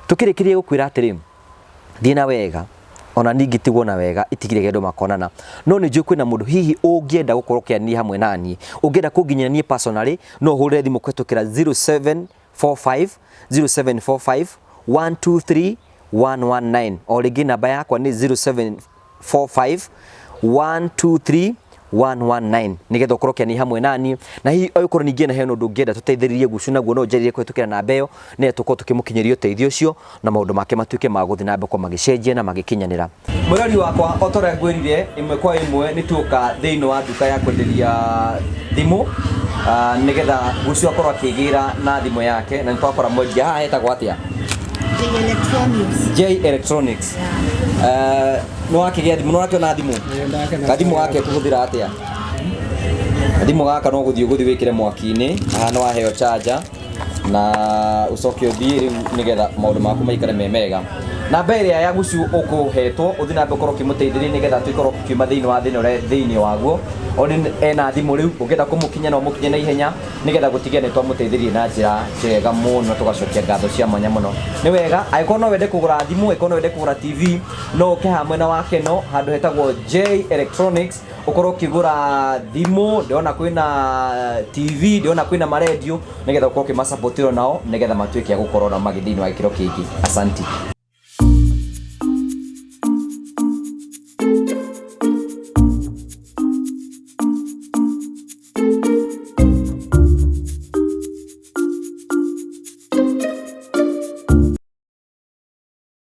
Tũkĩrĩkĩrie gũkwĩra atĩrĩ, thiĩ na wega, ona niĩ ngĩtigwo na wega, itigire andũ makonana. No nĩ njũĩ kwĩna mũndũ hihi ũngĩenda gũkorwo ũkĩaranĩria hamwe na niĩ, ũngĩenda kũnginyĩra niĩ personally, no ũhũrĩre thimũ kũhetũkĩra 0745 0745 123 119. O rĩngĩ namba yakwa nĩ 0745 123 119, nĩgetha ũkorwo ũkĩaranĩria hamwe na niĩ. Na hihi ũngĩkorwo ningĩ na hena ũndũ ũngĩenda tũteithĩrĩrie Gucu naguo, no ũnjarĩrie kũhetũkĩra namba ĩyo nĩgetha tũkorwo tũkĩmũkinyĩria ũteithio ũcio na maũndũ make matuĩke ma gũthiĩ na mbere gũkorwo magĩcenjia na magĩkinyanĩra. Mwĩrori wakwa, o ta ũrĩa ngwĩrire, ĩmwe kwa ĩmwe nĩ tuoka thĩinĩ wa nduka ya kwenderia thimũ, nĩgetha Gucu akorwo akĩgĩra na thimũ yake, na nĩ twakora mwendia haha. Hetagwo atĩa? J Electronics. J Electronics. Nĩ wakĩgĩa thimũ, nĩ ũrakĩona thimũ? Gathimũ gaka ũkũhũthĩra atĩa? Gathimũ gaka no gũthiĩ ũgũthiĩ wĩkĩre mwaki-inĩ haha, nĩ waheo charger, na ũcoke ũthiĩ rĩu nĩgetha maũndũ maku maikare me mega. Namba ĩrĩa ya gucu ũkũhetwo ũthiĩ na mbere ũkorwo ũkĩmũteithĩrĩria nĩgetha atuĩke ũkorwo ũkiuma thĩinĩ wa thĩna ũrĩa thĩinĩ waguo. One ena thimũ rĩu ũngĩenda kũmũkinya no ũmũkinye na ihenya nĩgetha gũtigĩrĩra nĩ twamũteithĩrĩria na njĩra njega mũno tũgacokia ngatho cia mwanya mũno. Nĩ wega angĩkorwo no wende kũgũra thimũ, angĩkorwo no wende kũgũra TV, no ũke haha mwena wa Keno handũ hetagwo J Electronics ũkorwo ũkĩgũra thimũ, ndĩrona kwĩna TV, ndĩrona kwĩna marendio nĩgetha ũkorwo ũkĩmasapotĩrwo nao nĩgetha matuĩke a gũkorwo nao magĩthiĩ thĩinĩ wa gĩkĩro kĩngĩ. Asanti.